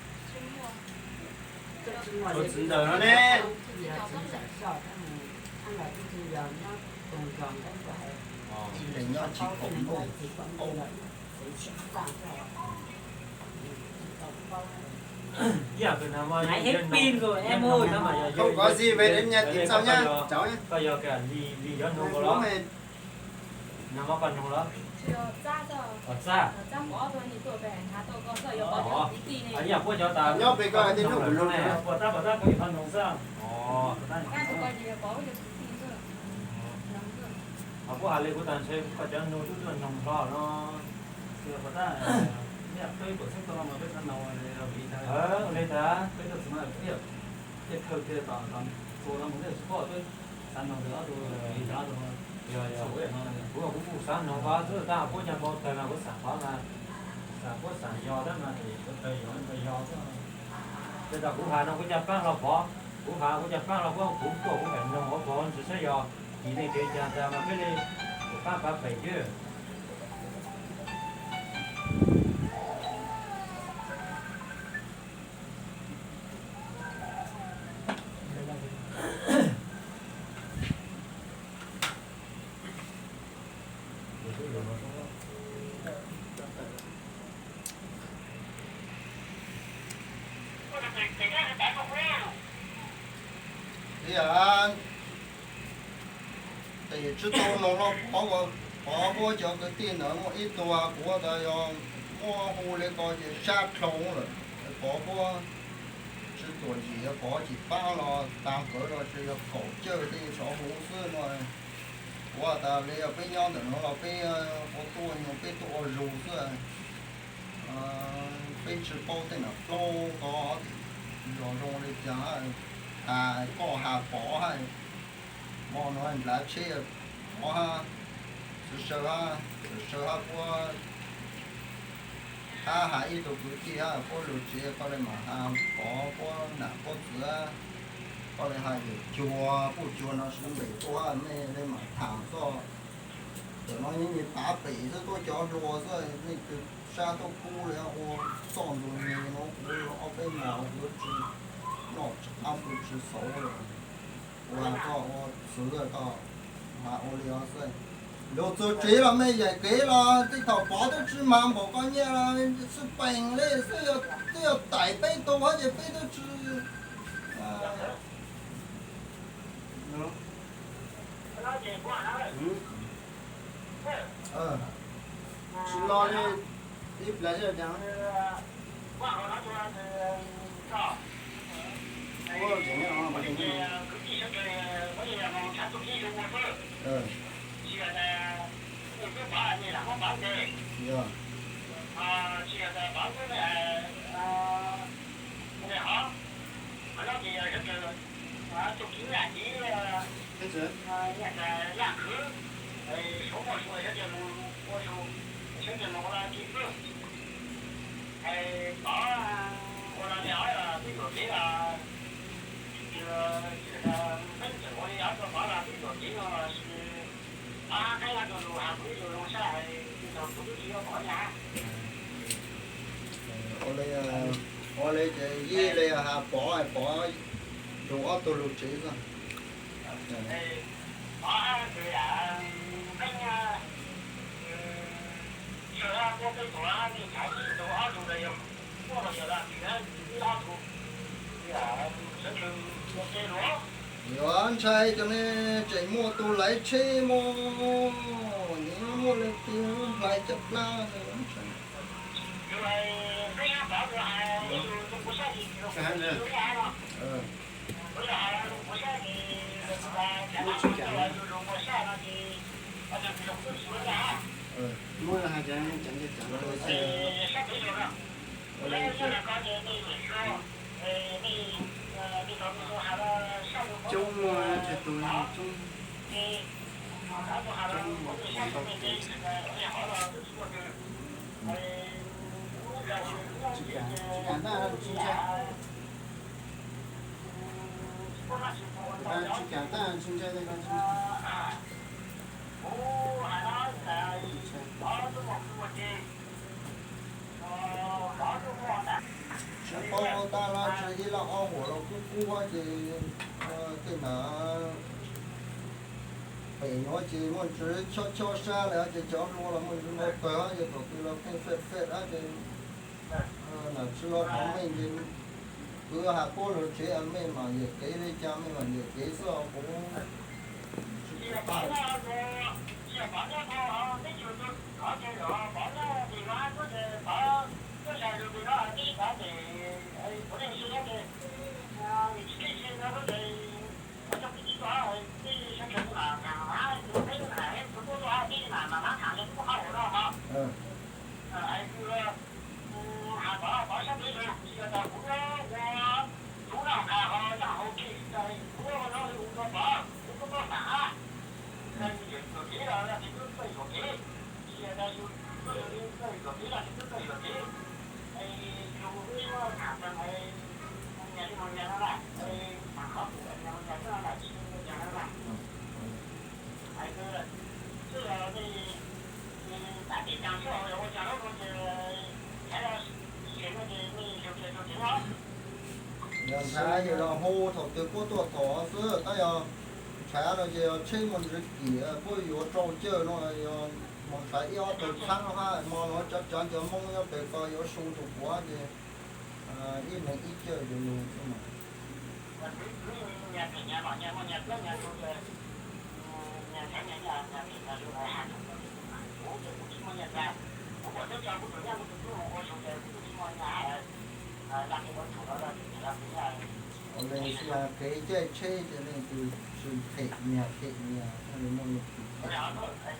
tus txiv ntxawm no ne. Ib yam kws nag hmo yog, koj yog koj li li yuav noog ko los? Nag hmo koj noog los? Txab. Ib yam puab cov tas nyob pem koj hais tias noog kuv noog ne, puas tab puas tab koj yuav tau noog xwb. Ho puab has le kuv tas ntshe koj cov nug tub tuaj noog hlo no. Ua li tas, kuv kuj xav noog ko xwb tab puab cov npau taws mas kuv xaam qhov mas, xaam puab xaam yog tab mas kuv taws yog, taws yog xwb. Ces tas kuv has no kuv ca paab hlo Pov, kuv has kuv ca paab hlo Pov, kuv tuaj kuv pem noog ua Pov ntsis saib yog. Nej kev cag tas mas peb li kuv pab pab pem xwb. Ib yam tim tsib tau no no Pov, Pov puab cov kwv tij ntawd muaj ib tug kuv tas yog muaj hu li ko ces sab dhau lawm. Pov puab tsis tuam yim, Pov tsis pab los tag kawg los tsis yog kaum cawj tej tsov huv xwb no. Kuv tas li yog peb nyob ntawm no los peb ua tuaj nyuag peb tuaj ua zug xwb. Peb tsis paub tej nam plaub ko yog zoo li cas, has koj has Pov hais, hmo no nrhiav tsheb Pov hab, sawv hab, sawv hab puab hab has ib tug kwv tij hab puab lug tsev koj le mas has Pov puab nam puab txwv, koj le has yawm cuag puj cuag no sawv npe tuaj hab mej le mas tham txog. Ntawm no yeej pav pem xwb, tuaj cov hluas xwb, leej twg sab tuaj kub li ua txoj ntxuag nig no kuv ob peb mos kuv tsis noj tsis qab kuv tsis xauv lawm. Ua koj ua txwv koj has ua li os xwb. Lug txug tsev los mej yaim kev los tej thaum Pov twb tsis mag npaum koj nyiaj los xwb peem li xwb, twb yog taim peb tug hab ces peb twb tsis Tsis lo li, ib pliag zaj cas. Yog. Teb chaws. Ua li, ua li ces yij li has Pov, Pov lug ob tug lug tsev xwb. Yuav ntshai cov ne tseem muaj tus laiv tsheb mog, nws muaj leej twg hlais caj dab ntshai. Coob muaj tsis tus coob. Tsis kam, tsis kam ntaj tsis ntshai. Tsis kam ntaj tsis ntshai li ko tsis ntshai. Tsis paub ua tag los tsis ib los ob huam los kub kub ces tej na pem no ces muaj ntsis chob chob sab li ces cov hluas los muaj ntsis ntau kawg ces thaum twg los pheej fej fej ces nam tsis los qhov meej ces kwv has puab lug tsev mej mam yawm kev li cas mej mam yawm kev xwb os kuv tsis Yog ntshai yus los hu thaum twg puab tuaj thov xwb, tab yog ntshav no ces yog tsheb muaj ntswv kim puab yuav rau cawj no, yog mus ntshav ib ob tug txhab no hab, hmo no tsov tsov cov Hmoob nyob pem ko yuav su tus puav ces ib leeg ib cawj yuav lug xwb mas. Ua le xia kev caij tsheb ces leej twg tsis phem nyias phem nyias, leej twg muaj leej twg phem.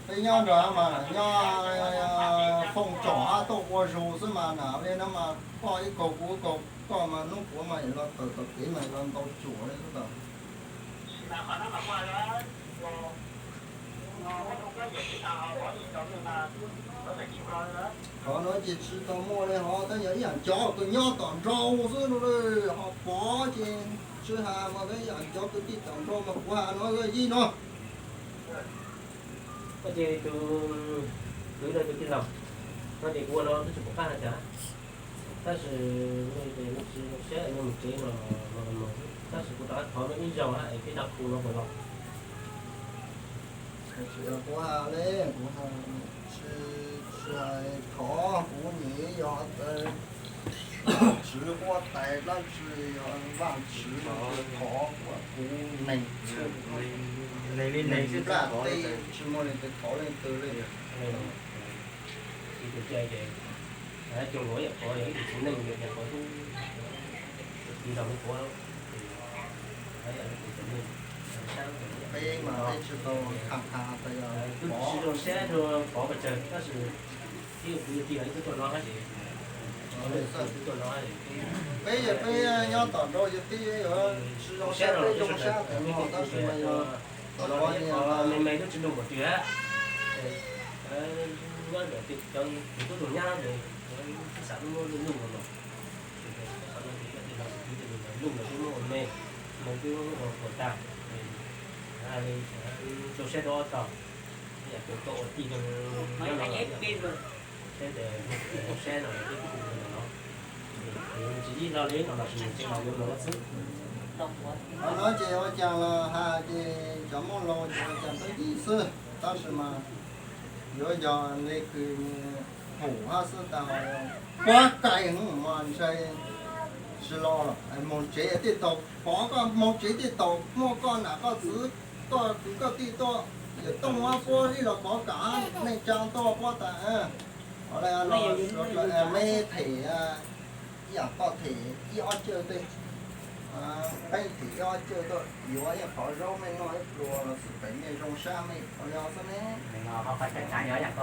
Peb nyob nrad mas nyob fooj tsom hab tuaj ua zug xwb mas na, li no mas koj ib kaug kuv ib kaug, koj mas hnub puav mas los tawm tau kev mas los ntau cuam li xwb tau. Qhov no ces tsis tau muaj li hov, tab yog ib yam cov kws nyob tom nraud xwb no, ho pov ces tsis has mas ib yam cov kwv tij tom nraud mas kuv has no yij no. Koj ces tus kwv no tus tij laug, no ces kuv ua no twb tsis pom qab has cas, tab sis tsis saib no mus tsev no, tab sis kuv rov qab thov no ib zaug es peb rov qab hu no puas los. Kuv has li, kuv has tsis, tsis hais thov, kuv nim yog tswv huab tais dab tsi, yog Vaajtswv thov kuv, kuv neeg txhua, neeg nplaj teb tsis muaj leej twg thov leej twg li. Peb mas peb tsis tau tham tham tas yog pov, peb yog peb nyob tom nraud yog peb yuav tsis zoo sab peb zoo sab tas no, tab sis mas yog tau qhov me me lub tsis nug pom tias nyob ntawm cov tub tug nyab ces xav muab luj luj no, qhov no ces yog tij laug tus kwv tij laug luj los twb muab ua me, me twb muab ua puas tag, zoo sab rau ob tog, yam kws koj ua tij zoo nyob no, saib tes zoo sab no twb khu no, tsis ib lo li no los sis nws tseem los yuav mloog xwb. Qhov no ces ua cas los has ces cov Hmoob laus ces ua cas tau yij xwb, tab sis mas yuav yog le kws haum hab xwb tas, puab kais mas ntshe tsis los, moog tsev tij taug, pov koj moog tsev tij taug, muaj koj nam koj txwv, koj kwv koj tij tuaj, yawm tooj muab puab ib los kov kam, neej tsaa tuaj puab tas, me them ib yam koj them ib ob cawj tej, peb them ib ob cawj tuaj yuav ib qhov zaub mej noj ib pluag los xwm pem mej zoo sab mej ua li xwb ne. Koj txawm ib yam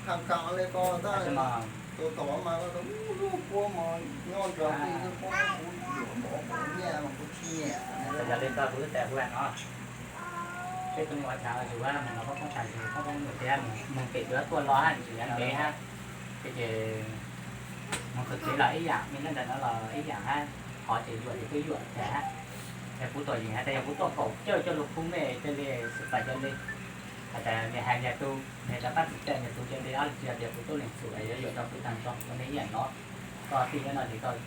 kham kham li ko tab sis tus thaum mas koj tau lub puab mas nyob nrog twj xwb, puab kuv yuam npov kuv nyiam mas kuv tsis nyiam. Yog li koj kuv twb tes hu no, peb tug ua cas zus mus los koj poob tas zus, koj poob mus tias mus pem tus tuaj los hab, tsis ntev hab, ces mus txug tsev los ib yam, me neej ntawm no los ib yam hab, qhov ces yuam ces twb yuam tas hab. Es kuv tuam yeem has tas yog kuv tuaj kaum cawj coj lug khu mej cia li xwb tas cia li, has tas nws hais nyias tug, nws rov qab txug caij nyias tug cia li, ob tsis yog tias kuv tuaj lees txhum yuav yuam rau kuv tag nrho ua nej ib yam no. Koj tij nyob no ces koj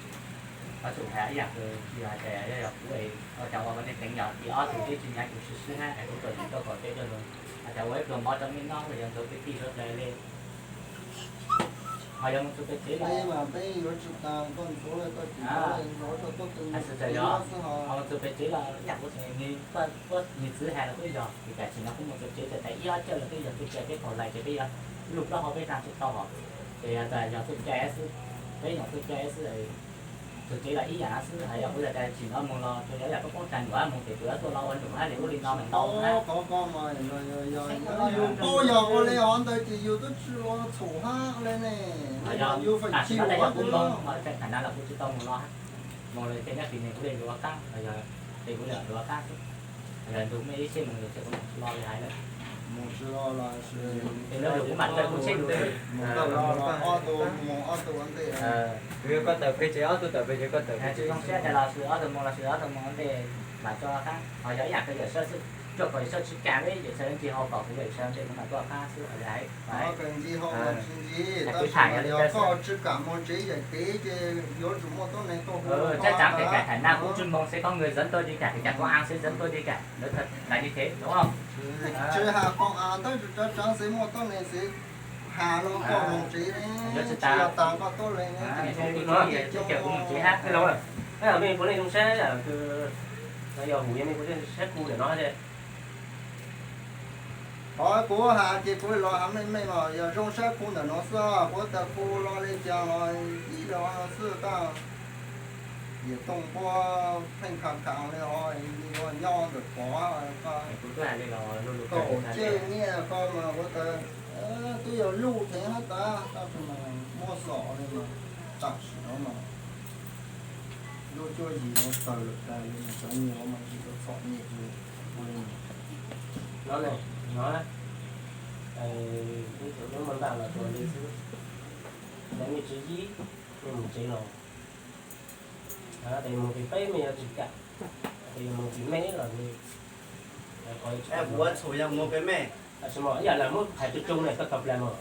tsum has ib yam kws yog has tas yog kuv ua cas ua ua nej teev yog tib ob tug twb tsis nyav kuv swb swb hab es kuv tuam yeem tuaj kaum cawj coj lug, has tas ua ib pluag npov rau nej noj los yog ntxuav kwv tij suav dlawg li. Ho yog mus txug pem tsev los, peb yuav tsis tas koj ntxuav, koj tsis ntxuav, ntxuav rau tuab tu xwb, ho mus txug pem tsev los ib yam kuv tseem, nws txwv hais los kuj yog, ces tam sim no kuj mus txug tsev tas ib ob cawj los twb yog txuj cai peb kaum lais ces peb yuav lug plaub hau peb tag tsis tau hos, ces yog tas yog txuj cai xwb, peb nyuam txuj cai xwb. Txug tsev los ib yam xwb, hos yog kuv yog tas tsim no mus los tsuas yog ib yam koj poob tag num hab, mus pem tus tuaj los ua num hab li ub li no mas ntau hab. Qhov ko mas yus paub yog ua li hov ntawd ces yus twb tsis ua txhum hab li ne. Yog yus feem tam sim no tas yog kuv mus, tsam no los kuv tsis tau mus no hab, mus li ces nyob tim nws kuv li luav qaab los yog tim kuv li luav qaab xwb, los yog nrug mej ib txhij mus yus ces kuv mus tsis lo li hais lawm. Mus tsis los los sis, mus tsis los los ob tug mus ob tug ua ntej. Koj tawm pem ces ob tug tawm pem ces koj tawm. Tsis zoo siab tias los sis ob tug mus los sis ob tug mus ua ntej, mam tuaj qab. Ho yog ib yam koj yawm sab xwb, tuaj kom yawm sab tsis kam li, yawm sab ncig hau kom kuv yawm sab ntej kuv mam tuaj qab xwb. Ncig hau los tsis ncig, tab sis yog koj tsis kam mus tsev yawm kev ces yuav tsum muaj tuab neeg tuaj hu. Chắc chắn kể cả thả nam cũng chuyên môn sẽ có người dẫn tôi đi cả, kể cả công an sẽ dẫn tôi đi cả. Nói thật là như thế, đúng không? Tsis has công an tab sis tsov tsov xwb muaj tuab neeg xwb has rau koj mus tsev ne, tsis yog tas koj tuab neeg ne. Tôi nói vậy chứ kiểu cũng một chế hát cái lâu rồi. Thế là mình có nên trong xe là từ là giờ hủ như mình có nên xe khu để nói thế. Qhov kuv has ces kuv los has meej meej los yog zoo sab khu ntawm no xwb, kuv tas khu los li cas los ib los xwb tab. Yawm Tooj Npuab pheej khav khav li os, nyob ntawm pov, kaum cawj nyiaj ko mas kuv tas twb yog luj thev hab tas, tab sis mas muab xom li mas tam sim no mas luj cuaj yim no tawg lawm tas li mas cov nyiaj mas tsis tau txom nyem li. No ne, no, ib tug lub npaj los tus li xwb, cov me tswv yim, me mus tsev los, tes mus pem peb me yuav tsis kam, tes yog mus pem me los li. Kuv ua txhum yog mus pem me, tab sis mas ib yam li muab hais tug tug ne, koj tau plas mas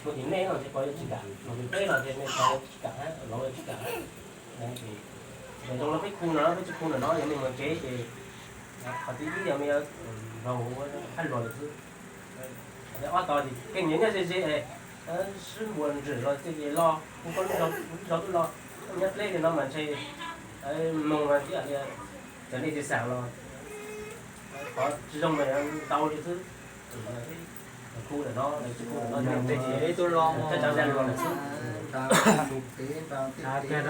mus pem me no ces kuv yuav tsis kam, mus pem peb los ces me kuv yuav tsis kam, laus yuav tsis kam. Ces zoo li peb khu no, peb tsis khu ntawm no, yog me mus tsev ces qhov twg ib yog me yuav raug ua phab luag lawm xwb. Ob tog ces keej nyiam nyob ze ze, sib npuas ntswm los ces los, kuv koj lub zog twb los, nyob dleb li no mas ntshe moog mas ib yam li cov nej tsis xaam los qhov tsis zoo mas ntau li xwb. Khu ntawm no, khu ntawm no, tej tug los,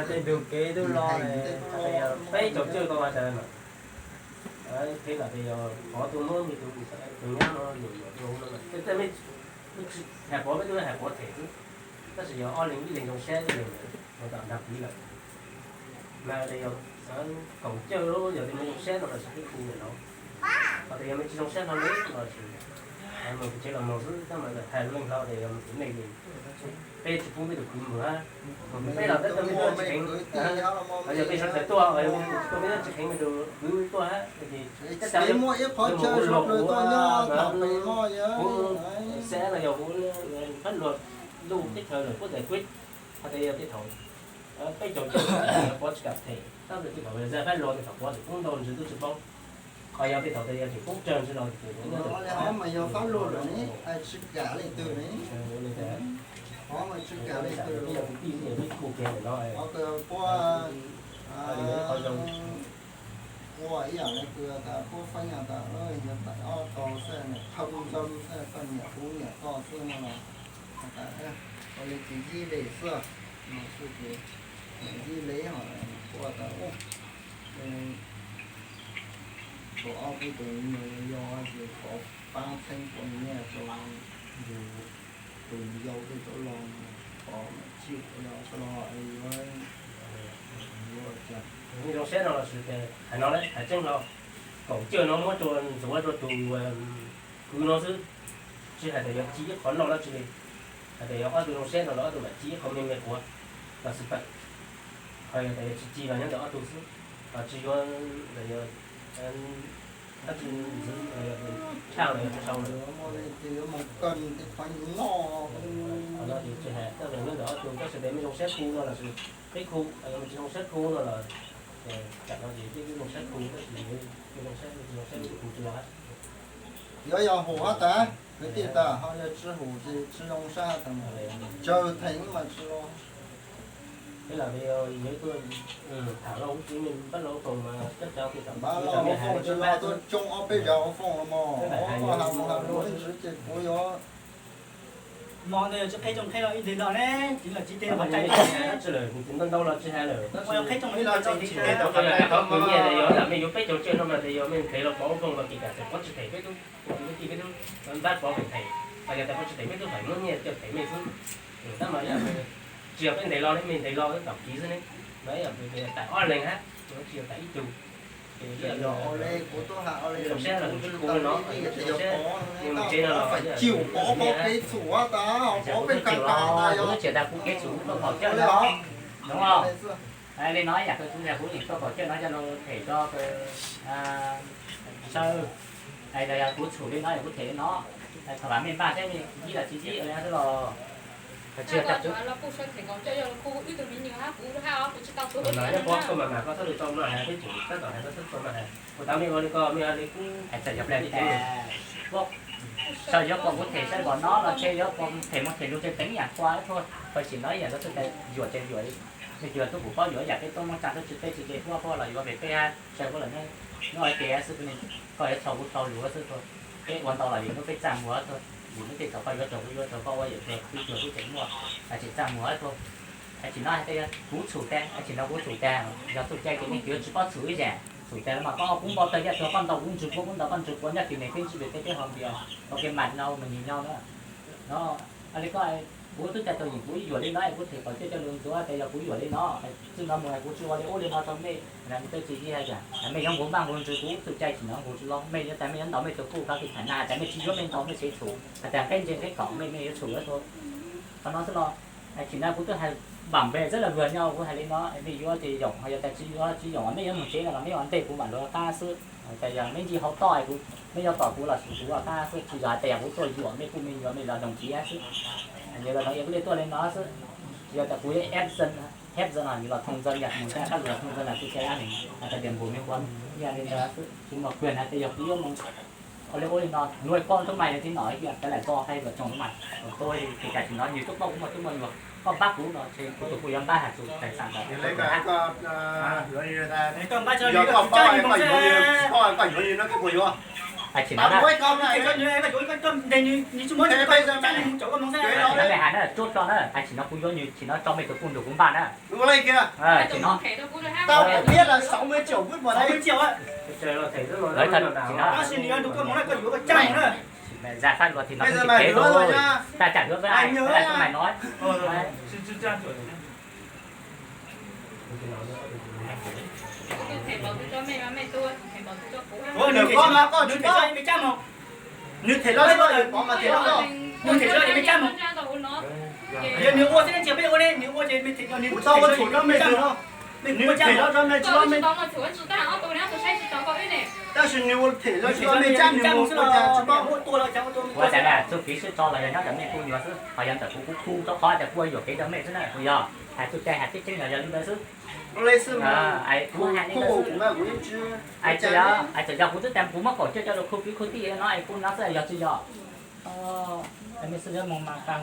tej tug kev tub los, peb caug cwj ko mas tas no. Qhib los tes yog qhov tuaj muab me tug, tus nyab no, tej, tej me, hais pov peb tub hais pov them xwb, tab sis yog ob leeg ib leeg zoo siab ib leeg mus tom nrag pliv lawm. Mas tes yog kaum cawj yog tes me zoo siab no los sis peb khu ntawm no, ho tes yog me tsis zoo siab no li los sis mus tsev los mus xwb, tab mas hais leej hlo tes yog mus tim nej li, peb tsis pub peb tus kwv mus hab. Peb los peb tuaj me tub tsis kheev, yog peb sawv daws tuaj, yog peb tuaj me tub tsis kheev me tus kwv tuaj hab, ces muaj ib qhov chaw sawv daws tuaj nyob tom pem no, kuv xav los yog kuv phab luag luj teb chaws lawm kuj txais kuv, ho tes yog tej thaum peb caug cawj pov tsis kam them, tab sis tej thaum zaj phab luag tej thaum pov tseem poob ntau ntsws tub tsis paub. Qhov yog tej thaum tes yog tseem poob tsawg ntsws los tseem nyob ntawm pov, mas yog phab luag lawm ne, tsis kam leej twg ne. Qhov mas tsis kam leej twg. Peb yog kwv tij xwb, peb khu kiag ntawm no, puab, qhov zoo, ua ib yam li kws tas puab feeb tas yog tais ob tog xwb, niam qhawv ntxawg xwb, koj nyiam kuv nyiam koj xwb no los, ua li ces yij vem xwb, no xwb ces yij vem ho puab tas, tus ob peb tus me nyuam yau ces kov paab txheeb puas nyiaj rau yus tus yau tej tub los, kov txhij los, yuav, yuav ua cas. Me zoo siab no los sis hais no, hais tseeb no, kaum cawj no muab rua ntxuav rua tus kwv no xwb, tsis hais tas yuav ci ib qho noj dab tsi li. Hais tas yog ob tug zoo siab no los ob tug mam ci ib qho me me quav los sis pam. Ho yog tas yog tsis ci los nyob ntawm ob tug xwb, ho tsis yuav tas yog dab tsi ntxiv, tshaj los yog tsis sau lawm. Qhov no ces tsis hais, tab sis nyob ntawm ob tug, tab sis tes me zoo siab khu no los sis peb khu, yog me tsis zoo siab khu no los, tam no ces peb zoo siab khu, tab sis me zoo siab, me tsis zoo siab peb khu tsis los. Yuav yog hum hab tas, kwv tij tas, ho yog tsis hum ces tsis zoo sab tas, tsawg theem mas tsis los. Peb los yuav tuaj tham lauj, tsis me pab lauj foom mas coj cov pab lauj foom tsis los tuaj tsoo ob peb zaug foom los mog, has mus has lus ib ntsis ces kuv yuav no ntawd tsis qheb tsoo qheb los ib ntsis no ne, tsis los tsis tes los tsis ntau ntau los tsis hais lawm, tab sis qheb tsoo ib los tsis tes, qhov kwv nyiaj tas yog lam mej yuav peb caug tsawg no mas tas yog mej ntev los pov foom mas kis kam txawm pov tsis them peb tub, peb tij peb tub npab pov feem them, tas yog tas pov tsis them peb tub feem muab nyiaj coj them mej xwb. Tab mas yog tsis yog peb ntev los ne, mej ntev los tom kiv xwb ne, mas yog tas ob leeg hab, tsis yog tas ib tug. Yog ua le kuv tuaj hais ua le, kuv tsis khub no, yog mus tsev no los, pov peb txhum tas, pov peb kas kas tas, yog tsis tas kuv kev txhum tuaj pom cawj no, hnov li no yam kuv kuv yeej tuaj pom cawj no coj los them rau Sawv. Yog kuv txhum li no yog kuv them li no, thaum vam mej npaj seb yib los tsis yib li xwb los. Tsis yog, kuv tam mej ua li ko, mej ua li kuv, Sawv yuav pom kuv them Sawv npaum no los ntshe yuav pom them mus them lug tseem teev yam qhua tuaj, tam sim no yam txhua tes yuam ces yuam li, nws tsis yog tub kuv paub yuam yam peb tuaj Moob Tsaa tuaj tsis peb tsis ce puab puab los yuav pem peb hab Sawv puab lawm ne. Nyob ua ke xwb, koj yuav txhaum kuv txhaum lug xwb tuaj. Peb ua ntau los yus hnub peb txaj muag tuaj, yus hnub tej thaum koj yuav raug kuv yuav raug koj ua yam twg twb cuag twb tseem muaj, tsis txaj muag tuaj. Tam sim no hais tias yog kuv txhum tag, tam sim no kuv txhum tag, yog txuj cai ces nej yuav tsis paub txhum ib yam. Txhum tag los mas koj kuv npau taws yaj tsuag koj ntaus kuv ntsws quav kuv ntaus koj ntsws quav nyob tim neeg peb ntsib pem peb haus npias ua ke mas no mas nyias nyob na. No, li koj, kuv twb tag tau yeem kuv yuam li no es kuv them pom cawj coj lug ntxuav tias yog kuv yuam li no, txij no mus kuv tsis ua li ub li no rau mej, mej twb tsis yig hais tias mej yuav nqus npaj nqus ntsws kuv txuj cai tsis hnov nqus tsis los, mej yuav tas mej yuav ntaus mej tus kuj kav kis tham na tas mej tsis yuav mej ntaus mej tsev txhum hais tias nqeb ntse nqeb kaum mej mej yuav txhum yuav txhua. Qhov no xwb los, tam sim no kuv twb hais vam npe xwb los luag nyob kuv hais li no, mej yuav ces yoom, ho yog tas tsis yuav tsis yoom mej yuav mus tsev no los mej yuav ntej kuv mam luag qab xwb. Hais tias yog mej ncig hauv toj kuv, mej yuav tom kuv los sis kuv ua qab xwb, tsis yog hais tias kuv tuaj yuam mej kuj mej yuav mej los doog kiv xwb. Yog los doog kuv li tuaj li no xwb, tsis yog tas kuv yuav eb xees, heb xees los yus los thoo xees yam mus tas qab los thoo xees los kuv cai ab li, hais tias tias npus mej quav yam li ntawd xwb, tsis muaj kawg hais tias yog kuv yuav mus ua li ub li no, luag koj tub mais li tib no ib yam tas lam koj hais luag tsoom tub mais, tuaj li cas tsis hnov yus tub paub kuv muaj tub muaj nyuag, koj npab kuv no ces kuv tus kuj yuav npab hais tus tais xaam ntawd. Hais tsis no na, hais tsis no mej hais na, tsuab tso na, hais tsis no kuv yuav nws tsis no tso mej tus kuj nrug kuv npaj na. Tsis no, za fab luag tsis no, tsis kev, taj tsam yuav npaj, tub mais no. Nws them los tsis los yus pov mas them los koj. Nws them los tsis los yus pov mas them los koj. Nws them los yus pov mas them los koj. Yog nws ua xwb ne, tsis peb ua ne, nws ua ces nws them los nws, kuv tau ua txhum rau mej tsis los, nws them los rau mej tsis los mej, tab sis nws ua them los tsis los mej cab nws mus ua cas tsis paub. Ua cas na, txuj kev sib tso los yog nyob ntawm mej kuj nyuag xwb, ho yog ntawm kuv kuv khu rau qhov tias kuv ua yuam kev rau mej xwb na, kuv yog hais txuj cai hais tseeb tseeb yog yog li ntawd xwb. Kuv, kuv, kuv tsis, txawm yog kuv twb tas kuv muab kaum cuaj coj lug khu kwv khu tij no es kuv no xwb yog tsis yog. Mej xwb yuav moog mas tas,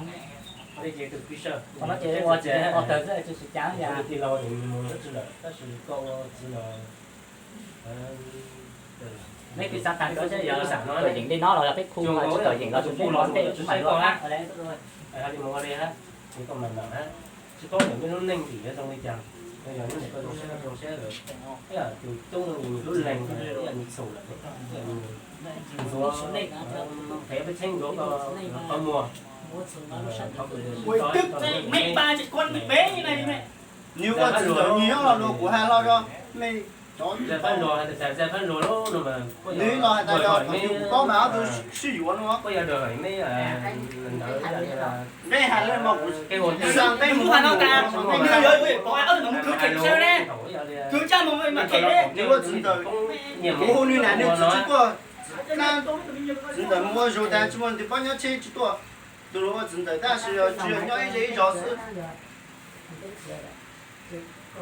qhov no ces ua tsis tau tawg xwb tsis tsis cav yam. Neb kws xav tas kov seb yog tawm yeem li no los yog peb khu, tsis tawm yeem los tsis peb los tej kuv mam luag qab. Tsis paub ntawm mej lub neej tim yuav zoo li cas, yog nyob ntawm koj zoo siab koj zoo siab lawm, tus coob zoo li nws lub leeg, ib yam nws txhum lawm, ntxuav phev peb txheeb ntxuav koj qhov muag. Nws ua txiv ntawd nws nyob los nug kuv hais los rau mej cov, nws los hais tas yog thaum yus paub mas ob tug sib yuav no, nqeb hais li no, kuv xav nqeb mus, nws yuav yuav pov, nws mus khwv them sawv ne, khwv caj mus mas them ne, nws ua txiv ntawd, kuv hu nws na nws tsis tuaj, txiv ntawd mus ua zug tas tsis muaj nws paub nyob tsheb tsis tuaj, tus ua txiv ntawd tab sis tsis yog nyob ib zej ib zos xwb. Ib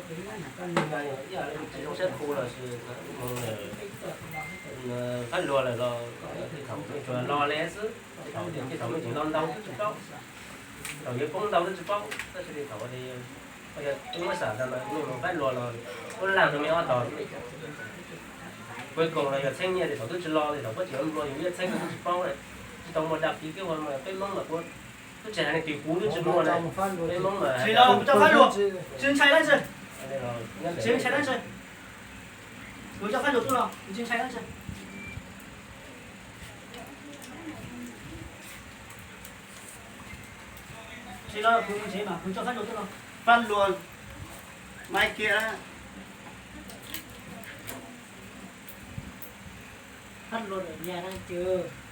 yam li tsis zoo siab khu los sis mus Fab Luag lawm los, thaum tsuas los li xwb, thaum thaum mej tseem los ntau twb tsis paub, thaum yuav poob ntau twb tsis paub, tab sis li thaum li, yog tub muab xam tas mas mej mus Fab Luag los puab laag rau mej ob tog. Kuv koom los yog txheeb nyiaj li thaum twb tsis los li thaum puab tseem yuav nplua yus ib txheeb twb tsis paub na, tsis tau muaj dab kiv kiag ua mas peb Moob mas kuv twb tsis hais leej twg kuv twb tsis muaj na, peb Moob mas. Tsis los kuv coj Fab Luag, tsis ntshai dab tsi, tsis ntshai dab tsi, kuv coj Fab Luag tuaj los tsis ntshai dab tsi. Tsis los kuv mus tsev mas kuv coj Fab Luag tuaj los. Fab Luag, Maiv Kiab, Luag lawm nyag dab tsi?